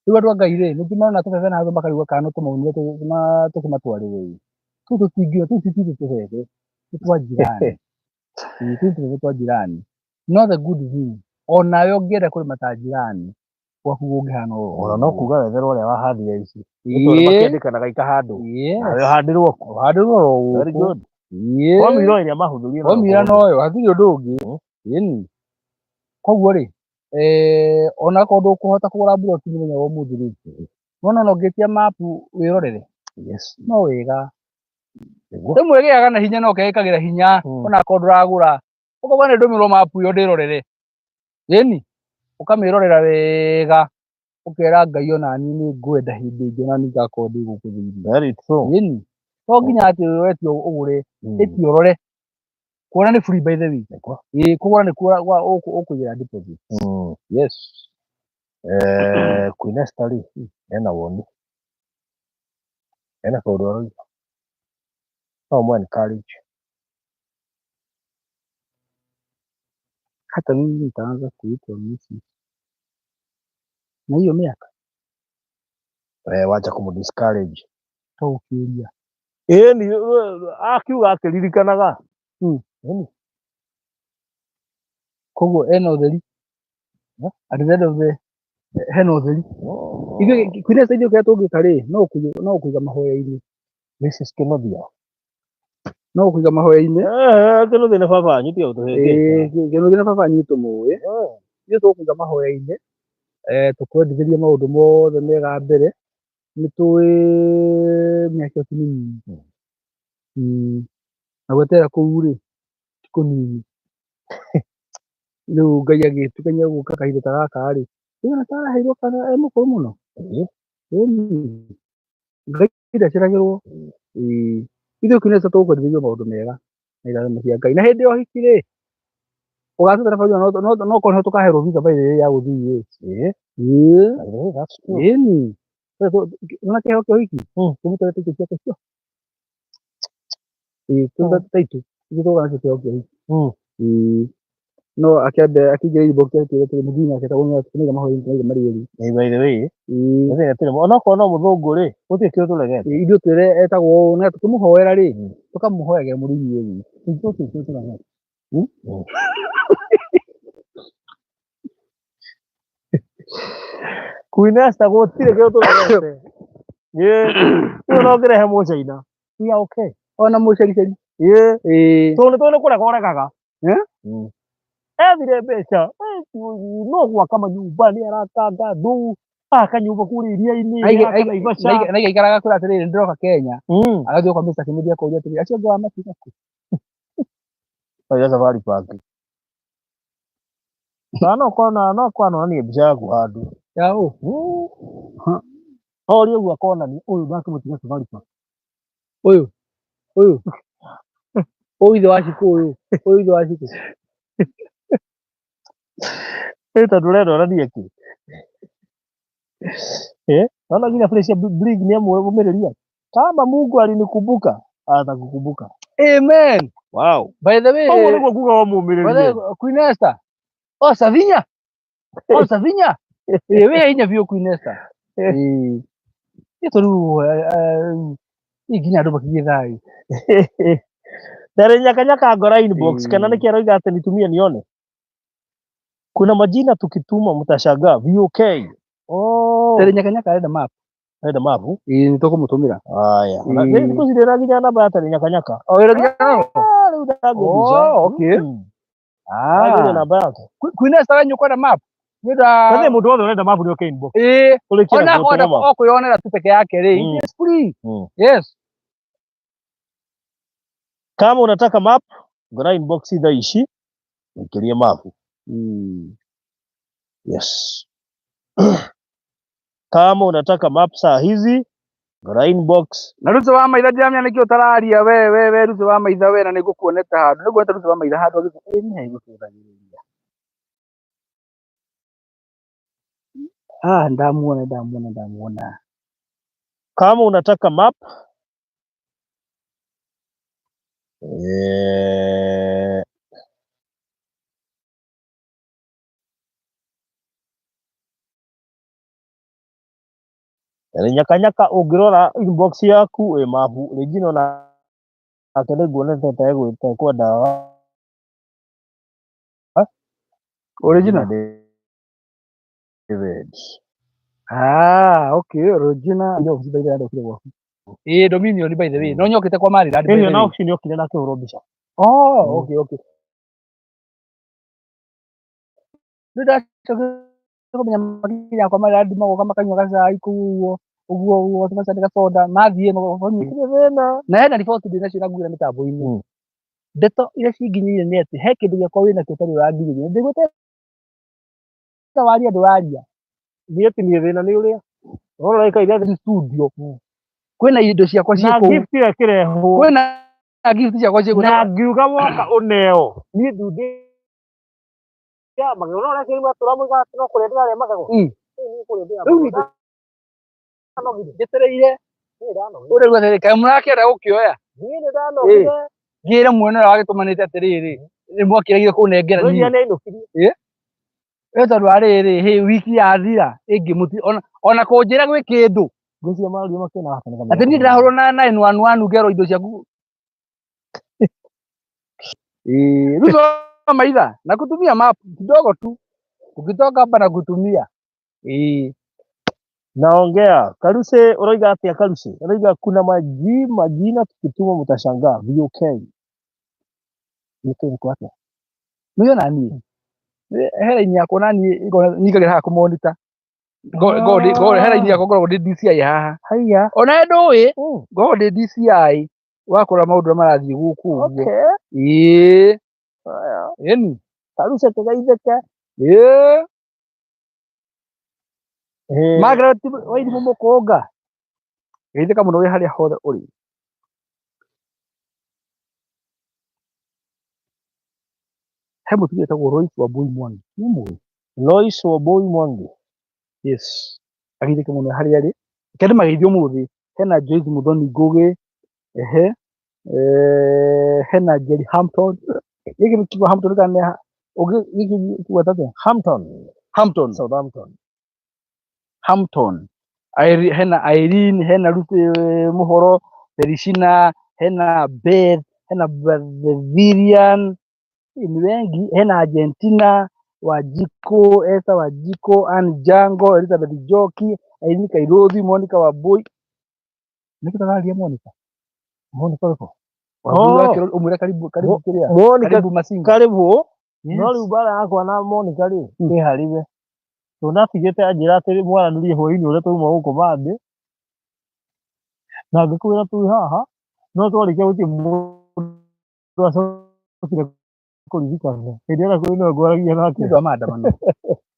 Rĩu andũ a Ngai rĩ, ningĩ marona tũbebe na makarigwo kana no tũmaunire tũkĩmatwarĩre ĩ. Tũu tũtingiuma, tũu ti twitũ tũbebe, nĩ twa jirani. Ĩĩ tũu nĩ tũbebe twa jirani. No the good thing, onawe ũngĩenda kũrĩma ta jirani, gwaku kũngĩhana o
Ona no kuga wetherwo ũrĩa wahandire ici.
Ĩĩ.
Makĩandĩkanaga ikahandwo.
Yes.
Nawe ũhandĩrwo kuo.
Ũhandĩrwo o
Very
gũkũ.
good.
Ĩĩ.
Formula ĩrĩa mahũthĩrire.
Formula noyo, hatirĩ ũndũ ũngĩ. Ĩni. Koguo rĩ, onakorwo ndũkũhota kũgũra mburoti mũthenya wa ũmũthĩ rĩ, nĩwona ona ũngĩtia mapu wĩrorere.
Yes.
No wega.
Nĩguo.
Rĩmwe ĩgĩaga na hinya na ũkeĩkagĩra hinya onakorwo ndũragũra. Ũkauga nĩ ndũmĩrwo mapu ĩyo ndĩrorere. Ĩni. Ũkamĩrorera wega. Ũkera Ngai ona niĩ nĩ ngwenda hĩndĩ ĩngĩ ona niĩ ngakorwo ndĩ gũkũ thĩinĩ.
Very true.
Ĩni. To nginya atĩ wetio ũgũre, ĩtio ũrore. Kuona nĩ free by the way.
Nĩguo.
Ĩĩ kũgũra nĩ kuo ũkũigĩra deposit. Yes.
Queen Esther rĩ, ena woni. Ena kaũndũ aroiga. No ũmũ encourage.
Hata mimi nitaanza kuitwa Mrs. Na hiyo miaka
Wacha kũmũ discourage.
To ũkĩũria.
Ĩni akiuga akĩririkanaga. Ĩni.
Koguo ena ũtheri. At the end of the hena ũtheri. Ithuĩ Queen Esther ithuĩ kĩrĩa tũngĩka rĩ, no kũiga mahoya-inĩ.
Mrs. Kĩnuthia.
No kũiga mahoya-inĩ.
Kĩnuthia nĩ baba wanyu tiga gũtũhĩngĩca.
Kĩnuthia nĩ baba wanyu nĩtũmũĩ. Ithuĩ tũkũiga mahoya-inĩ. Tũkwendithĩria maũndũ mothe mega mbere. Nĩ tũĩ mĩaka ĩyo ti mĩnini. Na gweterera kũu rĩ, ti kũnini. Rĩu Ngai agĩtukania gũka kahinda ta gaka rĩ, nĩwona ta araheirwo kana e mũkũrũ mũno. Ĩni. Ngai ndaceragĩrwo. Ĩĩ. Ithuĩ Queen Esther tũkwendithĩrio maũndũ mega na irathimo cia Ngai. Na hĩndĩ ya ũhiki rĩ, ũgatwĩra baba no korwo nĩho tũkaherwo visa by the way ya gũthiĩ US.
Ĩĩ.
Ĩĩ.
By the way, that's true.
Ĩni. Nĩwona kĩheo kĩa ũhiki? Tũmũtware taitũ ciake cio. Ĩĩ, tũmũtware taitũ. Ithuĩ tũgoka nacio kĩheo kĩa ũhiki. Ĩĩ. No akĩambe akĩingĩra inbox akĩra atĩrĩ mũthii nake etagwo nĩ mahoya nĩ marĩ erĩ.
Ĩĩ, by the way,
Ĩĩ.
gũtirĩ gũtirĩ onokorwo no mũthũngũ rĩ, gũtirĩ kĩndũ tũregete.
Ĩĩ, ithuĩ twĩre etagwo ũũ na tũkĩmũhoera rĩ, tũkamũhoyagĩra mũrĩ inyuĩ erĩ. Gũtirĩ kĩndũ tũregete.
Queen Esther gũtirĩ kĩndũ tũregete. Ĩĩ, rĩu no ũngĩrehe mũchaina. We are okay.
Ona mũcericeri.
Ĩĩ.
Ĩĩ.
Tondũ nĩ tũĩ nĩ kũrega ũregaga.
Eh?
Ethire mbeca, no gwaka manyũmba nĩ arakanga andũ. Aka nyũmba kũrĩa iria-inĩ, aka Naivasha.
Na igaikaraga kwĩra atĩrĩrĩ, ndĩroka Kenya. Agathiĩ kwa Mr. Kĩmĩthi akoria atĩrĩrĩ, acio angĩ wamatiga kũ?
Oya Safari Park. Na no kona no kwanonania mbica yaku handũ.
Ya ũ?
Oria ũguo akonania ũyũ ndakĩmũtiga Safari Park.
Ũyũ. Ũyũ. Ũyũ ithe wa Shikũ ũyũ. Ũyũ ithe wa Shikũ.
Ĩ tondũ ũrenda onanie kĩ? Eh, naona nginya Felicia Brig nĩ amũmĩrĩria. Kama Mungu alinikumbuka, atakukumbuka.
Amen.
Wow.
By the way,
Ũguo nĩguo kuga
by the
wamũmĩrĩrie.
way, Queen Esther. Oh, Savinya. Oh, Savinya. Ĩ wĩ hinya biũ Queen Esther. Ĩ. Ĩ tondũ rĩu nginya andũ makinyie thayũ.
Ndarĩ nyakanyaka ngora inbox kana
Ĩ.
nĩkĩ aroiga atĩ nitumie nione. Kuna majina tukituma mtashangaa. VOK. Oh.
Ndarĩ nyakanyaka arenda map.
Arenda mapu.
Ĩ nĩ tũkũmũtũmĩra.
Haya.
Ĩ.
Thikũ ici ndĩraginya namba ya Tarĩ nyakanyaka.
Oh, ĩra nginya
Ah, rĩu ndangĩmbica.
Oh, okay.
Ah. Namba yake.
Queen Esther we nĩũkwenda map. Nĩ
Kwani mũndũ wothe ũrenda mapu nĩ oke inbox.
Ĩ.
Ũrĩkie
Ona
na
kwenda
gũtũma mapu.
okwĩyonera tu peke yake rĩ. It's free. Yes.
Kama unataka map, ngora inbox thaa ici ũikĩrie mapu. Yes. Kama unataka map saa hizi, ngora inbox.
Na Ruto wa maitha ndiramenya nĩkĩ ũtararia we we we Ruto wa maitha we na nĩngũkuonete handũ nĩnguonete Ruto wa maitha handũ agĩthiĩ ĩ nĩ gũcũthagĩrĩria. Ah, ndamuona ndamuona ndamuona.
Kama unataka map, nyakanyaka ũngĩrora inbox yaku ĩ mapu rĩngĩ no nake nĩnguonete ta ekwenda
Original.
David.
Ah, okay, Regina ndio ofisi by the way ndokire gwaku. Ĩ Dominion by the way. No nyokete kwa Maryland by
Ĩyo
the
na
way.
auction yokire na akĩhũrwo mbica.
Oh, okay, okay. Rĩu ndacokire kũmenya makinya kwa Maryland magoka makanyua gacai kũu ũguo ũguo ũguo macani gacoda mathiĩ magoka
Gũtirĩ thĩna.
na hena riboti ndĩ nacio na nguire mĩtambo-inĩ. Ndeto iria cinginyĩire nĩ atĩ he kĩndũ gĩakwa wĩnakĩo ũtarĩ ũranginyĩria. Ndĩgwĩte waria ndũraria.
Niĩ ti niĩ thĩna nĩ ũrĩa. Ũhoro ũraikaire
Thĩ studio. Kwĩna indo ciakwa
na
ciĩ kũu.
gift ĩyo ĩkĩrehwo
Kwĩna gift ciakwa ciĩ kũu.
na ngiuga woka ũneo niĩ ndundĩ ya magego no ũrĩa tũramũiga atĩ no kũrĩa ndĩrarĩa magego. Niĩ kũrĩa ndĩrarĩa
Rĩu
magego. Ndanogire.
njetereire
Niĩ ndanogire.
ũrĩa rĩu atĩrĩ kaĩ mũrakĩenda gũkĩoya.
Niĩ nĩ ndanogire.
Ngĩra mwene ũrĩa wagĩtũmanĩte atĩrĩrĩ nĩ mwakĩregire kũnengera niĩ.
Rũria nĩ ainũkirie.
Ĩ tondũ wa rĩrĩ hĩ wiki yathira ĩngĩ mũti ona kũnjĩra gwĩ kĩndũ
Ngwĩciria maroria makĩona gaka nĩ
atĩ niĩ ndĩrahũrwo na 911 ngerwo indo ciaku. Ĩ Ruto wa maitha na kutumia map kidogo tu ukitoka hapa na kutumia. Ĩ
Naongea Karuse, uroiga atia Karuse? Uroiga kuna maji majina tukituma mtashangaa. VOK. VOK ni kwa atia?
Nĩũĩ ona niĩ he raini yakwa na niĩ nyingagĩra haha kũmonita he raini yakwa ngoragwo ndĩ DCI haha
Haiya.
ona ndũĩ ngoragwo ndĩ DCI wakora maũndũ ũrĩa marathiĩ gũkũ ũguo.
Okay.
Ĩĩ
Haya.
ĩni
Karuse kĩgeithĩke.
Ĩĩ Margaret Wairimũ Mũkũnga geithĩka mũno wĩ harĩa hothe ũrĩ. He mũtumia wĩtagwo Lois Wambui Mwangi nĩ ũmũĩ?
Lois Wambui Mwangi.
Yes ageithĩke mũno harĩa arĩ. Reke ndĩmageithie ũmũthĩ. Hena Joyce Muthoni Ngũgĩ, ehe, hena Jerry Hampton. Gĩkĩ nĩ kiugo Hampton kana nĩ ũngĩ gĩkĩ kiugo atĩa?
Hampton.
Hampton.
Southampton.
Hampton. Hena Irene, hena Ruth Muhoro, Felicina, hena Beth, hena Bavarian, ni wengi, hena Argentina, Wajiko, Esther Wajiko, Ann Jango, Elizabeth Njoki, Irene Kairothi, Monica Wambui. Nĩkĩ tũraria Monica?
Monica ũrĩkũ?
Wambui oh. Ũmwĩre karibu karibu kĩrĩa?
Monica
Karibu Masinga.
karibu.
Yes.
No rĩu mbara yakwa na Monica rĩ ĩ harĩ we. Tondũ ndatigĩte anjĩra atĩ mwaranĩrie hwainĩ ũrĩa twauma gũkũ Monday, na ngĩkwĩra twĩ haha, no twarĩkia gũthiĩ mũndũ acokire kũririkana. Hĩndĩ ĩyo kwĩ no ngwaragia nake.
Nĩ ũndũ wa maandamano.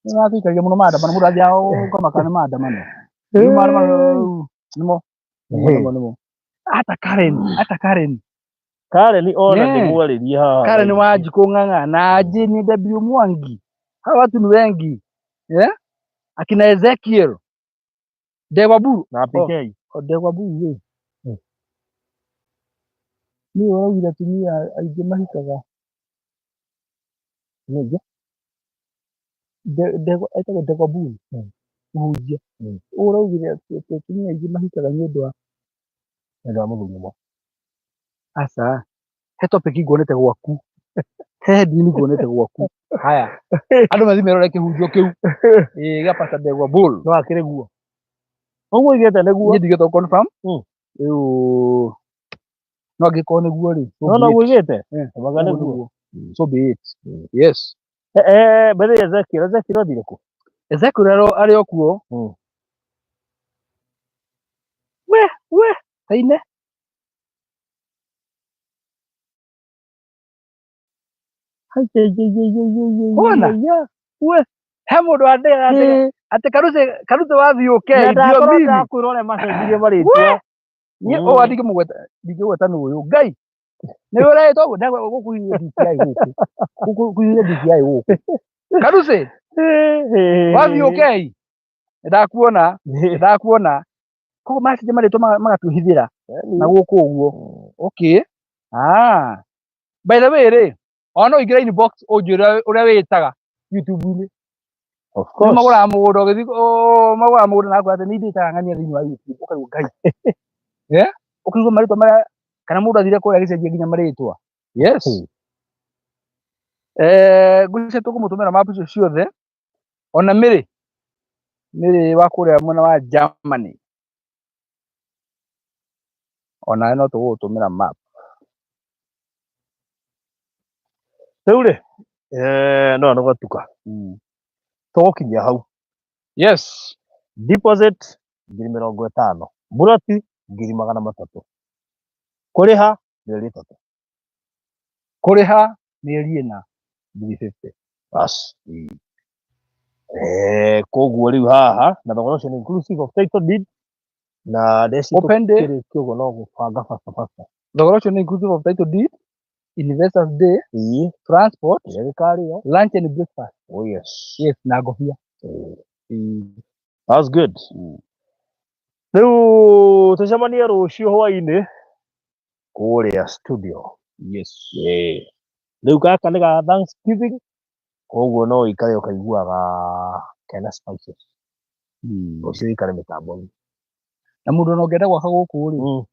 Nĩ matũikagia mũno maandamano, mũndũ athiaga ũkamaka nĩ maandamano. Rĩu maandamano rĩu nĩmo nĩmo nĩmo nĩmo. Hata Karen, hata Karen.
Karen ona
Yeah.
ndĩmwarĩrie haha.
Karen Wanjikũ Ng'ang'a na Jane W Mwangi. Hawa watu ni wengi. Yeah? Akina Ezekiel. Ndegwa Buru.
Na PK.
O Ndegwa Buru rĩ. Nĩ ũraugire atumia aingĩ mahikaga.
Nĩngĩ?
Ndegwa etagwo Ndegwa Buru. Mũhunjia. Ũraugire atĩ atumia aingĩ mahikaga nĩ ũndũ wa
Nĩ ũndũ wa mũthuri ũmwe.
Aca. He topic nguonete gwaku. He heading nguonete gwaku. Haya. Andũ mathiĩ merore kĩhunjio kĩu. Ĩĩ gĩa Pastor Ndegwa Bull.
No akĩrĩ guo. Ũguo oigĩte nĩguo.
Niĩ ndigĩte gũ confirm. Rĩu no angĩkorwo nĩguo rĩ. So
No
be
no
it.
ũguo oigĩte.
Eh,
Omanga
ũguo
nĩguo.
nĩguo. So be it. Yes.
Eh eh mbere ya Ezekiel, Ezekiel athire kũ?
Ezekiel arĩ o kuo. We we taine. Wona?
We
He mũndũ wandĩkaga atĩ Karuse Karuse wathiĩ UK
Na
ndio
ndakorwo
mimi.
ndakwĩra ũrĩa macenjirie marĩtwa.
Niĩ ũũ ndingĩmũgweta ndingĩgweta nũ ũyũ Ngai. Nĩ ũretwo ũguo ndagwa gũkũ hihi DCI gũkũ. Gũkũ hihi DCI gũkũ. Karuse wathiĩ UK ndakuona ndakuona. Koguo macenjia marĩtwa magatwĩhithĩra na gũkũ ũguo. Okay. Ah. By the way rĩ, ona no ũingĩre inbox ũnjĩre ũrĩa wĩtaga YouTube-inĩ.
Of
Nĩ
course.
magũraga mũgũnda ũgĩthiĩ magũraga mũgũnda na akwĩra atĩ nĩ ndĩtaga ng'ania thĩinĩ wa YouTube ũkaigua Ngai. Eh? Ũkaigua marĩtwa marĩa kana mũndũ athire kũrĩa agĩcenjia nginya marĩtwa. Yes. Eh, ngwĩciria tũkũmũtũmĩra map icio ciothe ona Mĩrĩ Mĩrĩ wa kũrĩa mwena wa Germany onawe no tũgũgũtũmĩra map.
Rĩu rĩ, eh, no nĩ gwatuka. Tũgũkinyia hau.
Yes.
Deposit 50,000. Mburoti 300,000. Kũrĩha mĩeri 3.
Kũrĩha mĩeri 4 350.
Bas. Eh, koguo rĩu haha na thogora ũcio nĩ inclusive of title deed na ndeci
Open day.
tũkĩrĩkia ũguo no gũbanga basta basta.
Thogora ũcio nĩ inclusive of title deed, investors day,
Ĩĩ,
transport,
kĩrĩa gĩkarĩo.
lunch and breakfast.
Oh yes.
Yes, na ngobia.
That's good. Rĩu tũcemanie rũciũ hwainĩ kũrĩa studio.
Yes.
Ĩĩ. Rĩu gaka nĩ ga Thanksgiving koguo no ũikare ũkaiguaga kena spices. Rũciũ ũikare mĩtambo-inĩ.
Na mũndũ ona ũngĩenda gwaka gũkũ rĩ,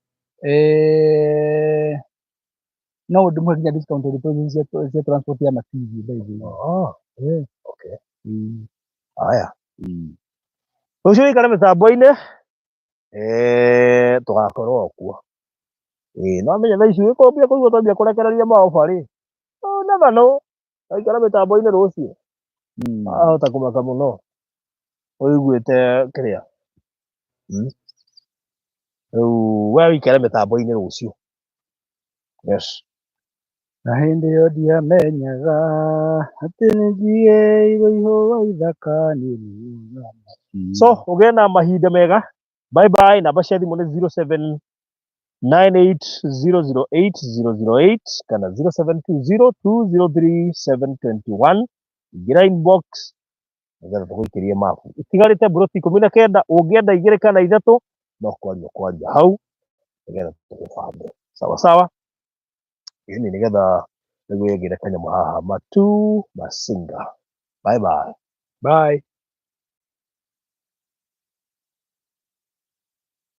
eh, no ndĩmũhe nginya discount deposit cia transport ya material by the way.
Oh, okay. Haya. Rũciũ ũikare mĩtambo-inĩ eh, tũgakorwo o kuo. Ĩĩ, no menya thaa ici ũgĩkwambia kũigua twambia kũrekereria maoba rĩ, you never know. Waikara mĩtambo-inĩ rũciũ, ahota kũmaka mũno ũiguĩte kĩrĩa. Rĩu we ũikare mĩtambo-inĩ rũciũ. Yes.
Na hĩndĩ ĩyo ndiamenyaga atĩ nĩnjigĩirwo ihũa ithaka nĩ mũthamaki.
So ũgĩe na mahinda mega. Bye bye. Namba cia thimũ nĩ 0798008008 kana 0720203721. Ingĩra inbox nĩgetha tũgũikĩrie mabu. Itigarĩte mburoti 19, ũngĩenda 2 kana 3 no kwaria kwaria hau nĩgetha tũgũbange. Sawa sawa. Ĩni nĩgetha nĩguo ĩngĩre kanyamũ haha matu masinga. Bye bye.
Bye.